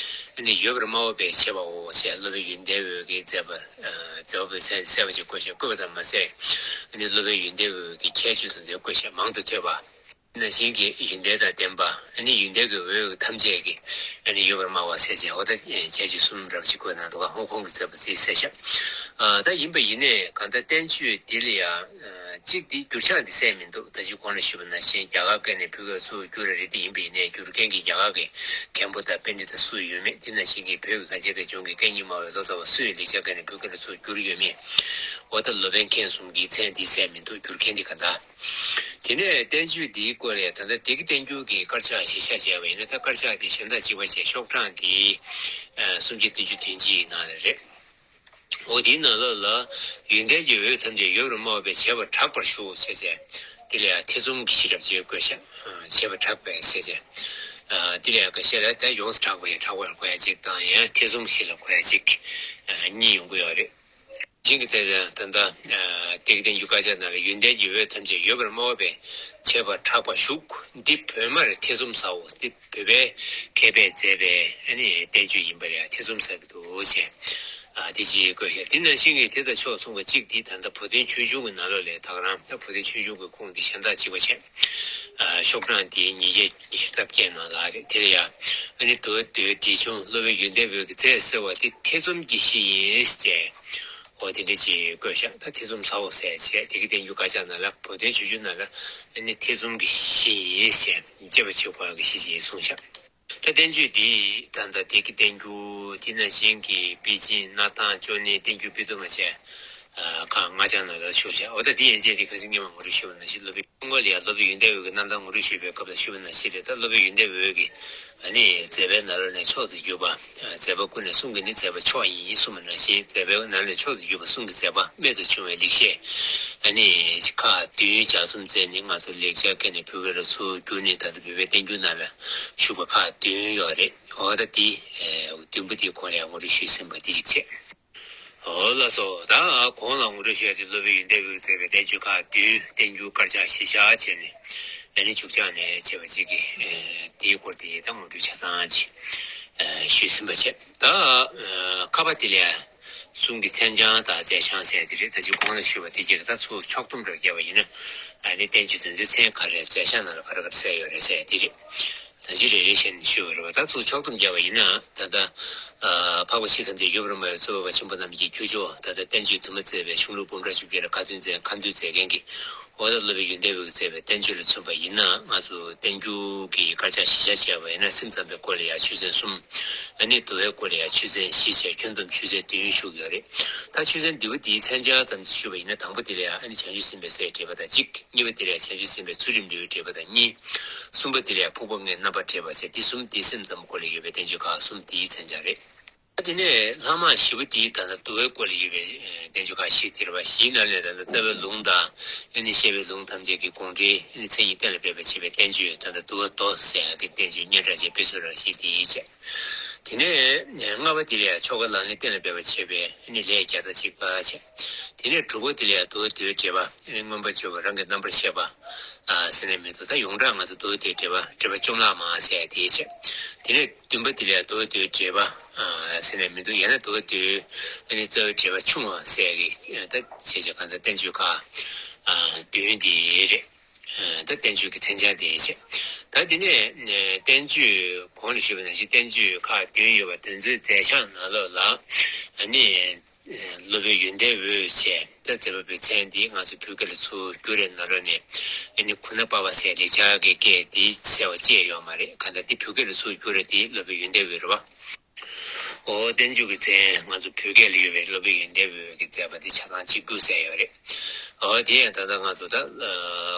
ཨ་ནི་ཡོད་པར་སྨྲ་བ་པས་བྱས་པའོ་ཞེས་སློབ་དཔོན་ཡོན་ཏན་འོད་ཀྱིས་མཛད་པ། མཛད་པ་པོའི་མཚན་གསལ་བ་ཞིག་བཀོད་ཤག་བཀོད་པ་ཙམ་མ་ཟད། ཨ་ནི་སློབ་དཔོན་ཡོན་ཏན་འོད་ཀྱི་ཁྱད་ཆོས་དང་འབྲེལ་བཀོད་ཤག་མང་དུ་ཐོས་པ། ནང་བཞིན་གྱི་ཡོན་ཏན་དང་ལྡན་པ། ཨ་ནི་ཡོན་ཏན་གྱི་འོད་ཐམས་ཅད་ཀྱིས་ཨ་ནི་ཡོད་པར་སྨྲ་བ་ཟེར་བྱས་འོ་ད་ཁྱད་ཆོས་གསུམ་འདྲ་བ་ཞིག་བཀོད་གནང་འདུག་ག་ཧོང་ཀོང་གི་མཛད་པ་ཅིག་གསལ་ཤག་ཨ། ད་ཡིན་པ་ཡིན་ནའི་གང་ལྟར་བསྟན་བཅོས་འདི་ལ་ཡང་གཅིག་འདི་འགྱུར་བྱང་འདི་གསལ་མི་འདུག་ད་ཅི་གོང་ལ་ཞུས་པ་ནང་བཞིན་རྒྱ་གར་སྐད་ནས་བོད་སྐད་ཚུར་བསྒྱུར་རེད། དེ་ཡིན་པ་ཡིན་ནའི་བསྒྱུར་མཁན་གྱི་རྒྱ་གར་གྱི་མཁན་པོ་དང་པཎྜི་ཏ་སུ་ཡོད་མེད། དེ་ནང་བཞིན་གྱི་བོད་ཀྱི་གངས་ཅན་པའི་ལྗོངས་ཀྱི་སྐད་གཉིས་སྨྲ་བའི་ལོ་ཙཱ་བ་སུ་ཡིས་ལེགས་སྦྱར་སྐད་ནས་བོད་སྐད་ལ་ཚུར་བསྒྱུར་ཡོད་མེད། འོ་ད་སློབ་དཔོན་མཁན་གསུམ་གྱི་མཚན་འདི་གསལ་མི་འདུག་བསྒྱུར་མཁན་འདི་ག་འདྲ། དེ་ནས་བསྟན་བཅོས་འདིའི་སྐོར་ལ་ད་ལྟ་བདེ་སྐྱིད་བསྟན་འགྱུར་གྱི་དཀར་ཆག་གཞི་བཞག་བྱས་པ་ཡིན་ན། ད་དཀར་ཆག་དེ་གཞན་དག་གཅིག་པ་བྱས་ཤོག་གྲངས་དེ་སུམ་བརྒྱ་བདུན་ཅུ་དོན་གཅིག་ནང་ལ་རེད། འོ་དེའི་ནང་ལོགས་ལ་ཡོན་ཏན་གྱི་འོད་ཐམས་ཅད་ཡོད་པར་སྨྲ་བ་པས་བྱས་པར་གྲགས་པར་ཞུ་ཟེར་བྱས། དེ་ལ་ཡང་ཐེ་ཚོམ་གྱི་ཤེས་རབ་ཅེས་བཀོད་ཤག་བྱས་པར་གྲགས་པས་ཟེར་བྱས། དེ་ལ་ཡང་ཁ་ཤས་ལ་ད་ཡོངས་སུ་གྲགས་པ་ཡང་གྲགས་པར་གོ་ཡ་གཅིག་དང་ཡང་ཐེ་ཚོམ་གྱི་ཤེས་རབ་གོ་ཡ་གཅིག་གཉིས་ཡོང་གི་ཡོད་རེད། ཅིང་གི་དེ་ད་ལྟ་བདེ་སྐྱིད་བསྟན་འགྱུར་དཀར་ཆག་ནང་ལ་ཡོན་ཏན་གྱི་འོད་ཐམས་ཅད་ཡོད་པར་སྨྲ་བ་པས་བྱས་པར་གྲགས་པ་བཞུགས། འདི་བོད་སྨྲར་ཐེ་ཚོམ་ཟའོ། འདི་བོད་པའི་མཁས་པས་མཛད་པའི་ཨ་ནི་བསྟན་བཅོས་ཡིན་པ་ལ་ཐེ་ཚོམ་ཟ་གི་འདུག་ཅེས། ཨ་དེ་ཅིག་བཀོད་ཤག་དེ་ནང་བཞིན་གྱི་དེ་དང་ཕྱོགས་མཚུངས་པ་གཅིག་འདི་ད་ལྟ་བུ་སྟོན་ཆོས་འབྱུང་གི་ནང་ལོགས་ལ་ད་ག་རང་ད་བུ་སྟོན་ཆོས་འབྱུང་གི་ཁུངས་འདི་གཞན་དག་གཅིག་པ་བྱས། ཨ་ཤོག་གྲངས་འདི་ཉིས་བརྒྱ་ཉི་ཤུ་རྩ་བརྒྱད་ནང་ལ་རེད། དེ་ལ་ཡང་ཨ་ནི་འདུལ་བ་འདུལ་བའི་འགྲེལ་ཆུང་སློབ་དཔོན་ཡོན་ཏན་འོད་ཀྱིས་མཛད་ཟེར་བ་འདི་ཐེ་ཚོམ་གྱི་གཞི་ཡིན་ཟེར། འོ་དེ་འདྲ་ཅིག་བཀོད་བཞག་ད་ཐེ་ཚོམ་ཚ་བོ་ཟེར་བྱས་དེ་གི་བསྟན་འགྱུར་དཀར་ཆག་ནང་ལ་བོད་དོན་སྤྱོད་འཇུག་ནང་ལ་ཨ་ནི་ཐེ་ཚོམ་གྱི་གཞི་ཡིན་ཟེར་དཔྱད་པ་བྱེད་དགོས་ཀྱི་གཞི་ཅིག་གསུངས་བཞག་ད་བསྟན་བཅོས་འདི་ད་ལྟ་དེ་གི་བསྟན་འགྱུར་དེ་ནང་བཞིན་གྱི་པེ་ཅིན་སྣར་ཐང་ཅོ་ནེ་བསྟན་འགྱུར་དཔེ་བསྡུར་མ་བྱས་ཁག་ལྔ་ཆ་ནང་ལ་ཞུགས་བཞག་འོ་ད་དེ་ཡན་ཆད་དེ་ཁ་སང་སྔོན་མ་ངོ་སྤྲོད་ཞུས་པ་ནང་བཞིན་སློབ་དཔོན། ཀུན་དགའ་ལ་ཡང་སློབ་དཔོན་ཡོན་ཏན་འོད་ཀྱི་རྣམ་ཐར་ངོ་སྤྲོད་ཞུས་པའི་སྐབས་ལ་ཞུས་པ་ནང་བཞིན་རེད། ད་སློབ་དཔོན་ཡོན་ཏན་འོད་ཀྱིས་ཨ་ནི་མཛད་པའི་ནང་ལོགས་ནས་མཆོག་ཏུ་གྱུར་པ། མཛད་པ་ཀུན་ནས་གསུང་གི་ནི་མཛད་པ་མཆོག་ཡིན་གསུངས་པ་ནང་བཞིན་མཛད་པའི་ནང་ནས་མཆོག་ཏུ་གྱུར་པ་གསུང་གི་མཛད་པ་རྨད་དུ་བྱུང་བའི་ལེགས་བཤད་ཨ་ནི་ཁག་བདུན་ལྗགས་རྩོམ་མཛད་ནས་ང་ཚོ་ལེགས་སྦྱར་སྐད་ནས་བོད་སྐད་ལ་ཚུར་བསྒྱུར་ནས་ད་ལྟ་བོད་པའི་བསྟན་འགྱུར་ནང་ལ་བཞུགས་པ་ཁག་བདུན་ཡོད་རེད། འོ་ད་དེ་བདུན་པོ་དེའི་སྐོར་ལ་ཡང་ངོ་སྤྲོད་ཞུས་ཟིན་པ་དེ་གཅིག་བྱས། ཨོ་ལགས་སོ། ད་གོང་ལ་ངོ་སྤྲོད་ཞུས་ཏེ་སློབ་དཔོན་ཡོན་ཏན་འོད་ཀྱིས་མཛད་པའི་བསྟན་བཅོས་ཁག་བདུན་བསྟན་འགྱུར་དཀར་ཆག་གཞི་བཞག་བྱས་ནས་ཨ་ནི་མཇུག་ཆགས་ནས་བྱས་པ་ཅིག་གིས་དེའི་སྐོར་དེ་ད་ངོ་སྤྲོད་ཆ་ཚང་ཅིག་ཞུས་ཟིན་པ་བྱས། ད་ཁ་པ་དེ་ལས་གསུང་གི་མཚན་བྱང་དང་མཛད་བྱང་ཟེར་དེ་རེད། ད་ཅི་གོང་ལ་ཞུས་པ་དེ་གྱིས་ད་ཚུར་ཕྱོགས་བསྡོམས་འདྲ་བརྒྱབ་པ་ཡིན་ན་ཨ་ནི་བསྟན་བཅོས་དེ་ཚོའི་མཚན་ག་རེ་མཛད་བྱང་ནང་ལ་ག་རེ་ག་རེ་གསལ་ཡོད་རེད་ཟེར་དེ་རེད། ད་ཅི་རེ་རེ་བྱས་ནས་ཞུས་པ་རེད་བ། ད་ཚུར་ཕྱོགས་བསྡོམས་བརྒྱབ་པ་ཡིན་ན་ད་ལྟ་འཕགས་པ་ཤེས་ཐམས་ཅད་ཡོད་པར་སྨྲ་བའི་རྩོད་པ་པ་ཆེན་པོ་རྣམས་ཀྱི་ཁྱུ་མཆོག་ད་ལྟ་བསྟན་བཅོས་དུ་མ་མཛད་པའི་གཞུང་ལུགས་འབུམ་ཕྲག་བཅུ་བརྒྱད་ལ་ཁ་འདོན་མཛད་ཁ་འདོན་མཛད་མཁན་གྱི་འོ་ད་སློབ་དཔོན་ཡོན་ཏན་འོད་ཀྱིས་མཛད་པའི་བསྟན་བཅོས་ལ་མཚོན་པ་ཡིན་ན་ང་ཚོ་བསྟན་འགྱུར་གྱི་དཀར་ཆག་གཞི་བཞག་བྱས་པ་ཡིན་ན་སེམས་ཙམ་པའི་སྐོར་ལ་ཡང་ཆོས་ཚན་གསུམ། ཨ་ནི་འདུལ་བའི་སྐོར་ལ་ཡང་ཆོས་ཚན་བཞི་བྱས་ཁྱོན་བསྡོམས་ཆོས་ཚན་བདུན་བཞུགས་ཡོད་རེད། ད་ཆོས་ཚན་བདུན་པོ་དེའི་མཚན་བྱང་ཙམ་ཞུས་པ་ཡིན་ན་དང་པོ་དེ་ལ་ཡང་ཨ་ནི་བྱང་ཆུབ་སེམས་དཔའི་སའི་འགྲེལ་པ་དང་གཅིག་གཉིས་པ་དེ་ལ་ཡང་བྱང་ཆུབ་སེམས་དཔའི་ཚུལ་ཁྲིམས་འགྲེལ་བའི་འགྲེལ་པ་དང་གཉིས། གསུམ་པ་དེ་ལ་ཡང་ཕུང་པོ་ལྔའི་རྣམ་པར་འགྲེལ་པ་ཟེར་འདི་གསུམ་དེ་སེམས་ཙམ་སྐོར་ལ་ཡོད་པའི་བསྟན་བཅོས་ཁག་གསུམ་དེའི་མཚན་བྱང་རེད། ད་དེ་ནས་ལྷག་མ་བཞི་པོ་དེའི་ད་ལྟ་འདུལ་བའི་སྐོར་ལ་ཡོད་པའི་བསྟན་བཅོས་ཁག་བཞི་དེ་རེད་བ། བཞིའི་ནང་ལས་ད་ལྟ་རྩ་བའི་ལུང་དང་ཨ་ནི་བཤད་པའི་ལུང་ཐམས་ཅད་ཀྱི་དགོངས་འགྲེལ་ཨ་ནི་མཚན་ཉིད་གཏན་ལ་འབེབས་པར་བྱེད་པའི་བསྟན་བཅོས་ད་ལྟ་འདུལ་བ་མདོ་ཟེར་ཡག་གི་བསྟན་བཅོས་སྙན་གྲགས་ཅན་དཔེ་སྲོལ་རང་བཞིན་དེའི་བྱས། དེ་ནས་ལྔ་པ་དེ་ལ་ཡང་ཆོ་ག་ལག་ལེན་གཏན་ལ་འབེབས་པར་བྱེད་པའི་ཨ་ནི་ལས་བརྒྱ་རྩ་གཅིག་པ་བྱས། དེ་ནས་དྲུག་པ་དེ་ལ་ཡང་འདུལ་བ་མདོའི་འགྲེལ་པ་ཨ་ནི་མངོན་པར་བརྗོད་པ་རང་གི་རྣམ་པར་བཤད་པ་ཨ་ཟེར་ནས་མི་འདུག་ད་ཡོངས་གྲགས་ང་ཚོ་འདུལ་བ་མདོའི་འགྲེལ་པ་འགྲེལ་པ་བཅོམ་བརླག་མ་ཟེར་ཡ་དེའི་བྱས། དེ་ནས་བདུན་པ་དེ་ལ་ཡང་འདུལ་བ་མདོའི་འགྲེལ་པ་ཨ་ཟེར་ནས་མི་འདུག་ཡང་ན་འདུལ་བ་མདོའི་ཨ་ནི་རྩ་བའི་འགྲེལ་པ་ཆུང་བ་ཟེར་ཡ་གི་ད་བྱས་བྱས་གང་ལྟར་བསྟན་བཅོས་ཁག་ཨ་བདུན་དེ་རེད། ད་བསྟན་བཅོས་ཀྱི་མཚན་བྱང་དེ་བྱས། ད་དེ་ནས་བསྟན་བཅོས་གོང་ལ་ཞུས་པ་ནང་བཞིན་བསྟན་བཅོས་ཁག་བདུན་ཡོད་པ་དེ་ཚོའི་མཛད་བྱང་ནང་ལོགས་ལ་ཨ་ནི་སློབ་དཔོན་ཡོན་ཏན་འོད་བྱས་ད་མཛད་པ་པོའི་མཚན་འདི་ང་ཚོ་བོད་སྐད་ལ་ཚུར་བསྒྱུར་རེ་ནང་ལོགས་ནས་ཨ་ནི་གུ་ན་པ་པ་ཟེར་ལེགས་སྦྱར་གྱི་སྐད་འདི་གསལ་བ་བཅས་ཡོད་མ་རེད། གང་ལྟར་འདི་བོད་སྐད་ལ་ཚུར་བསྒྱུར་རེ་འདི་སློབ་དཔོན་ཡོན་ཏན་འོད་རེད་བ། འོ་བསྟན་བཅོས་ཀྱི་མཚན་ང་ཚོ་བོད་སྐད་ལ་ཡོད་པའི་སློབ་དཔོན་ཡོན་ཏན་འོད་ཀྱིས་མཛད་པ་འདི་ཆ་ཚང་གཅིག་གྱུར་གསལ་ཡོད་རེད། འོ་དེ་ཡང་ད་ལྟ་ང་ཚོ་ད་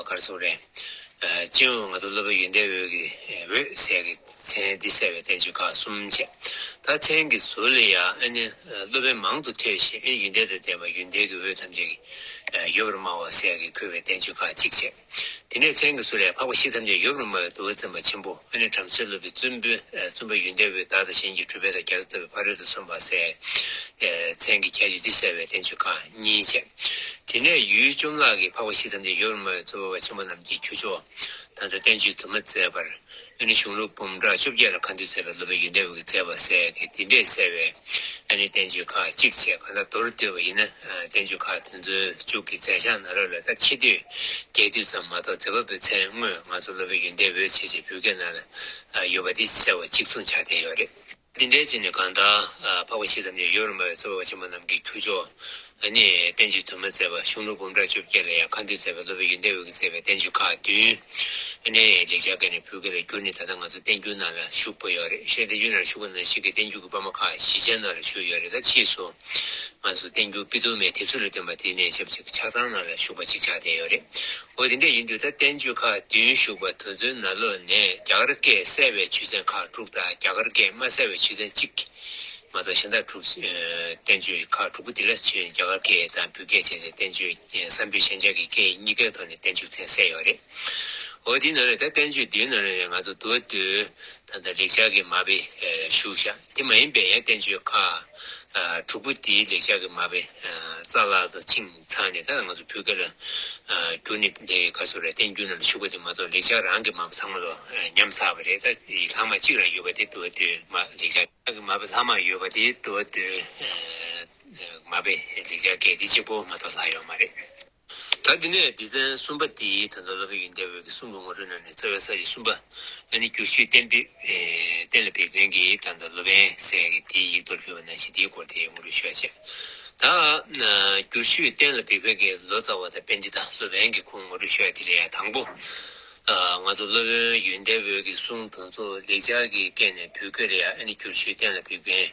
ག་རེ་ཟེར་དགོས་རེད། སྤྱི་ཡོངས་ང་ཚོ་སློབ་དཔོན་ཡོན་ཏན་འོད་ཀྱི་འོད་ཟེར་གྱི་མཚན་འདི་གསལ་བའི་བསྟན་བཅོས་ཁག་གསུམ་བྱས། ད་མཚན་གྱི་ཟུར་ལ་ཡང་ཨ་ནི་སློབ་དཔོན་མང་དུ་ཐོས་ཤིང་ཨ་ནི་ཡོན་ཏན་དང་ལྡན་པ་ཡོན་ཏན་གྱི་འོད་ཐམས་ཅད་ཀྱིས་ཡོད་པར་སྨྲ་བ་ཟེར་གྱི་འཁོད་པའི་བསྟན་བཅོས་ཁག་གཅིག་བྱས། དེ་ནས་མཚན་གྱི་ཟུར་ལས་འཕགས་པ་ཤེས་ཐམས་ཅད་ཡོད་པར་སྨྲ་བའི་འདུལ་བ་བཙུན་པ་ཆེན་པོ་ཨ་ནི་བྲམ་ཟེ་སློབ་དཔོན་བཙུན་པོ་བཙུན་པ་ཡོན་ཏན་འོད་བདག་དང་གཞན་གྱི་གྲུབ་པའི་དང་རྒྱ་མཚོ་ལྟ་བུའི་ཕ་རོལ་ཏུ་སོན་པ་ཟེར། མཚན་གྱི་ཁྱད་ཆོས་འདི་གསལ་བའི་བསྟན་བཅོས་ཁག་གཉིས་བྱས། དེ་ནས་ཡུལ་བཅོམ་བརླག་གི་འཕགས་པ་ཤེས་ཐམས་ཅད་ཡོད་པར་སྨྲ་བའི་རྩོད་པ་པ་ཆེན་པོ་རྣམས་ཀྱི་ཁྱུ་མཆོག་ད་ལྟ་བསྟན་བཅོས་དུ་མ་མཛད་པར། ཨ་ནི་གཞུང་ལུགས་འབུམ་ཕྲག་བཅོ་བརྒྱད་ལ་ཁ་འདོན་མཛད་པའི་སློབ་དཔོན་ཡོན་ཏན་འོད་ཀྱིས་མཛད་པ་ཟེར་གྱི་འདི་འདྲས་གསལ་བའི་ཨ་ནི་བསྟན་བཅོས་ཁག་གཅིག་བྱས། གང་ལྟར་མདོར་བསྡུས་པ་ཡིན་ན་བསྟན་བཅོས་ཁག་དེ་ཚོའི་མཇུག་གི་མཛད་བྱང་ནང་ལོགས་ལ་ད་ཆེ་བསྟོད་རྒྱས་བསྡུས་ཙམ་མ་གཏོགས་མཛད་པ་པོའི་མཚན་དངོས་ང་ཚོ་སློབ་དཔོན་ཡོན་ཏན་འོད་བྱས་བྱས་བོད་སྐད་ནང་ལ་ཡོད་པ་འདི་གསལ་བ་གཅིག་མཚུངས་ཆགས་བསྡད་ཡོད་རེད། འདི་འདྲའི་ཆ་ནས་གང་ལྟར་འཕགས་པ་ཤེས་ཐམས་ཅད་ཡོད་པར་སྨྲ་བའི་རྩོད་པ་པ་ཆེན་པོ་རྣམས་ཀྱི་ཁྱུ་མཆོག་ཨ་ནི་བསྟན་བཅོས་དུ་མ་མཛད་པ་གཞུང་ལུགས་འབུམ་ཕྲག་བཅོ་བརྒྱད་ལ་ཡང་ཁ་འདོན་མཛད་པའི་སློབ་དཔོན་ཡོན་ཏན་འོད་ཀྱིས་མཛད་པའི་བསྟན་བཅོས་ཁག་བདུན་ཨ་ནི་ལེགས་སྦྱར་སྐད་ནས་བོད་སྐད་ལ་བསྒྱུར་ནས་ད་ལྟ་ང་ཚོ་བསྟན་འགྱུར་ནང་ལ་བཞུགས་པ་ཡོད་རེད། ཤེས་བསྟན་འགྱུར་ནང་ལ་བཞུགས་པ་ནང་བཞིན་གྱི་བསྟན་འགྱུར་གྱི་དཔར་མ་ཁག་བཞི་ཆའི་ནང་ལ་བཞུགས་ཡོད་རེད། ད་ཕྱིས་སུ་ང་ཚོ་བསྟན་འགྱུར་དཔེ་བསྡུར་མའི་དེབ་གཟུགས་ལ་བཏོན་པ་དེ་ནས་ཆབས་ཅིག་ཆ་ཚང་ནང་ལ་བཞུགས་པ་ཅིག་ཆགས་བསྡད་ཡོད་རེད། འོ་དེ་འདྲ་ཡིན་དུས་ད་བསྟན་བཅོས་ཁག་བདུན་བཞུགས་པ་དེ་ཚོའི་ནང་ལོགས་ནས་རྒྱ་གར་སྐད་གསལ་བའི་ཆོས་ཚན་ཁག་དྲུག་དང་རྒྱ་གར་སྐད་མ་གསལ་བའི་ཆོས་ཚན་གཅིག་མ་གཏོགས་གཞན་དག་དྲུག་ཨ་བསྟན་བཅོས་ཁག་དྲུག་པོ་དེ་ལ་ཆོས་རྒྱ་གར་སྐད་དང་བོད་སྐད་བྱས་ཏེ་བསྟན་བཅོས་བསམ་བོད་ཤན་སྦྱར་གྱི་སྐད་གཉིས་ཀའི་ཐོག་ནས་བསྟན་བཅོས་མཚན་གསལ་ཡོད་རེད། འོ་དེའི་ནང་ལས་ད་བསྟན་བཅོས་འདིའི་ནང་ལས་ང་ཚོ་འདུལ་བ་མདོའི་ད་ལྟ་ལེགས་སྦྱར་གྱི་མ་དཔེ་ཞུས་བཞག་དེ་མ་ཡིན་པའི་ཡང་བསྟན་བཅོས་ཁག་དྲུག་པོ་དེའི་ལེགས་སྦྱར་གྱི་མ་དཔེ་རྩ་བརླག་ཏུ་ཕྱིན་ཚར་ནས་ད་ང་ཚོ་བོད་སྐད་ལ་བསྒྱུར་ནས་དེ་ག་ཚོད་རེད་བསྟན་འགྱུར་ནང་ལ་ཞུགས་པ་དེ་མ་གཏོགས་ལེགས་སྦྱར་རང་གི་མ་དཔེ་ཚང་མ་ལོ་ཉམས་ཚར་བ་རེད། ད་ལྷག་མ་གཅིག་རང་ཡོད་པ་དེ་འདུལ་བ་མདོའི་མ་ལེགས་སྦྱར་གྱི་མ་དཔེ་ལྷག་མ་ཡོད་པ་དེ་འདུལ་བ་མདོའི་མ་དཔེ་ལེགས་སྦྱར་སྐད་དེ་གཅིག་པོ་མ་གཏོགས་ལྷག་ཡོད་མ་རེད། ད་འདི་ནས་སྡེ་ཚན་གསུམ་པ་འདིའི་ད་ལྟ་སློབ་དཔོན་ཡོན་ཏན་འོད་ཀྱི་གསུང་གི་ངོ་སྤྲོད་ནང་ནས་རྩ་བའི་ས་བཅད་གསུམ་པ་ཨ་ནི་བསྒྱུར་བཅོས་གཏན་འབེབས་གཏན་ལ་འབེབས་མཁན་གྱི་ད་ལྟ་སློབ་དཔོན་ཟེར་གྱི་དེའི་ཡིག་ཐོར་ཕུལ་བ་ནང་བཞིན་དེའི་སྐོར་དེ་ངོ་སྤྲོད་ཞུ་ཡ་བྱས། ད་བསྒྱུར་ཆོས་གཏན་ལ་ཕེབས་པའི་གི་ལོ་ཙཱ་བ་དང་པཎྜི་ཏ་སློབ་དཔོན་གྱི་ཁུངས་ངོ་སྤྲོད་ཞུ་ཡ་དེ་རེད་ཡ། དང་པོ། ང་ཚོ་སློབ་དཔོན་ཡོན་ཏན་འོད་ཀྱི་གསུང་དེ་ཚོ་ལེགས་སྦྱར་གྱི་སྐད་ནས་བོད་སྐད་ལ་ཡ། ཨ་ནི་བསྒྱུར་ཆོས་གཏན་ལ་ཕེབས་མཁན་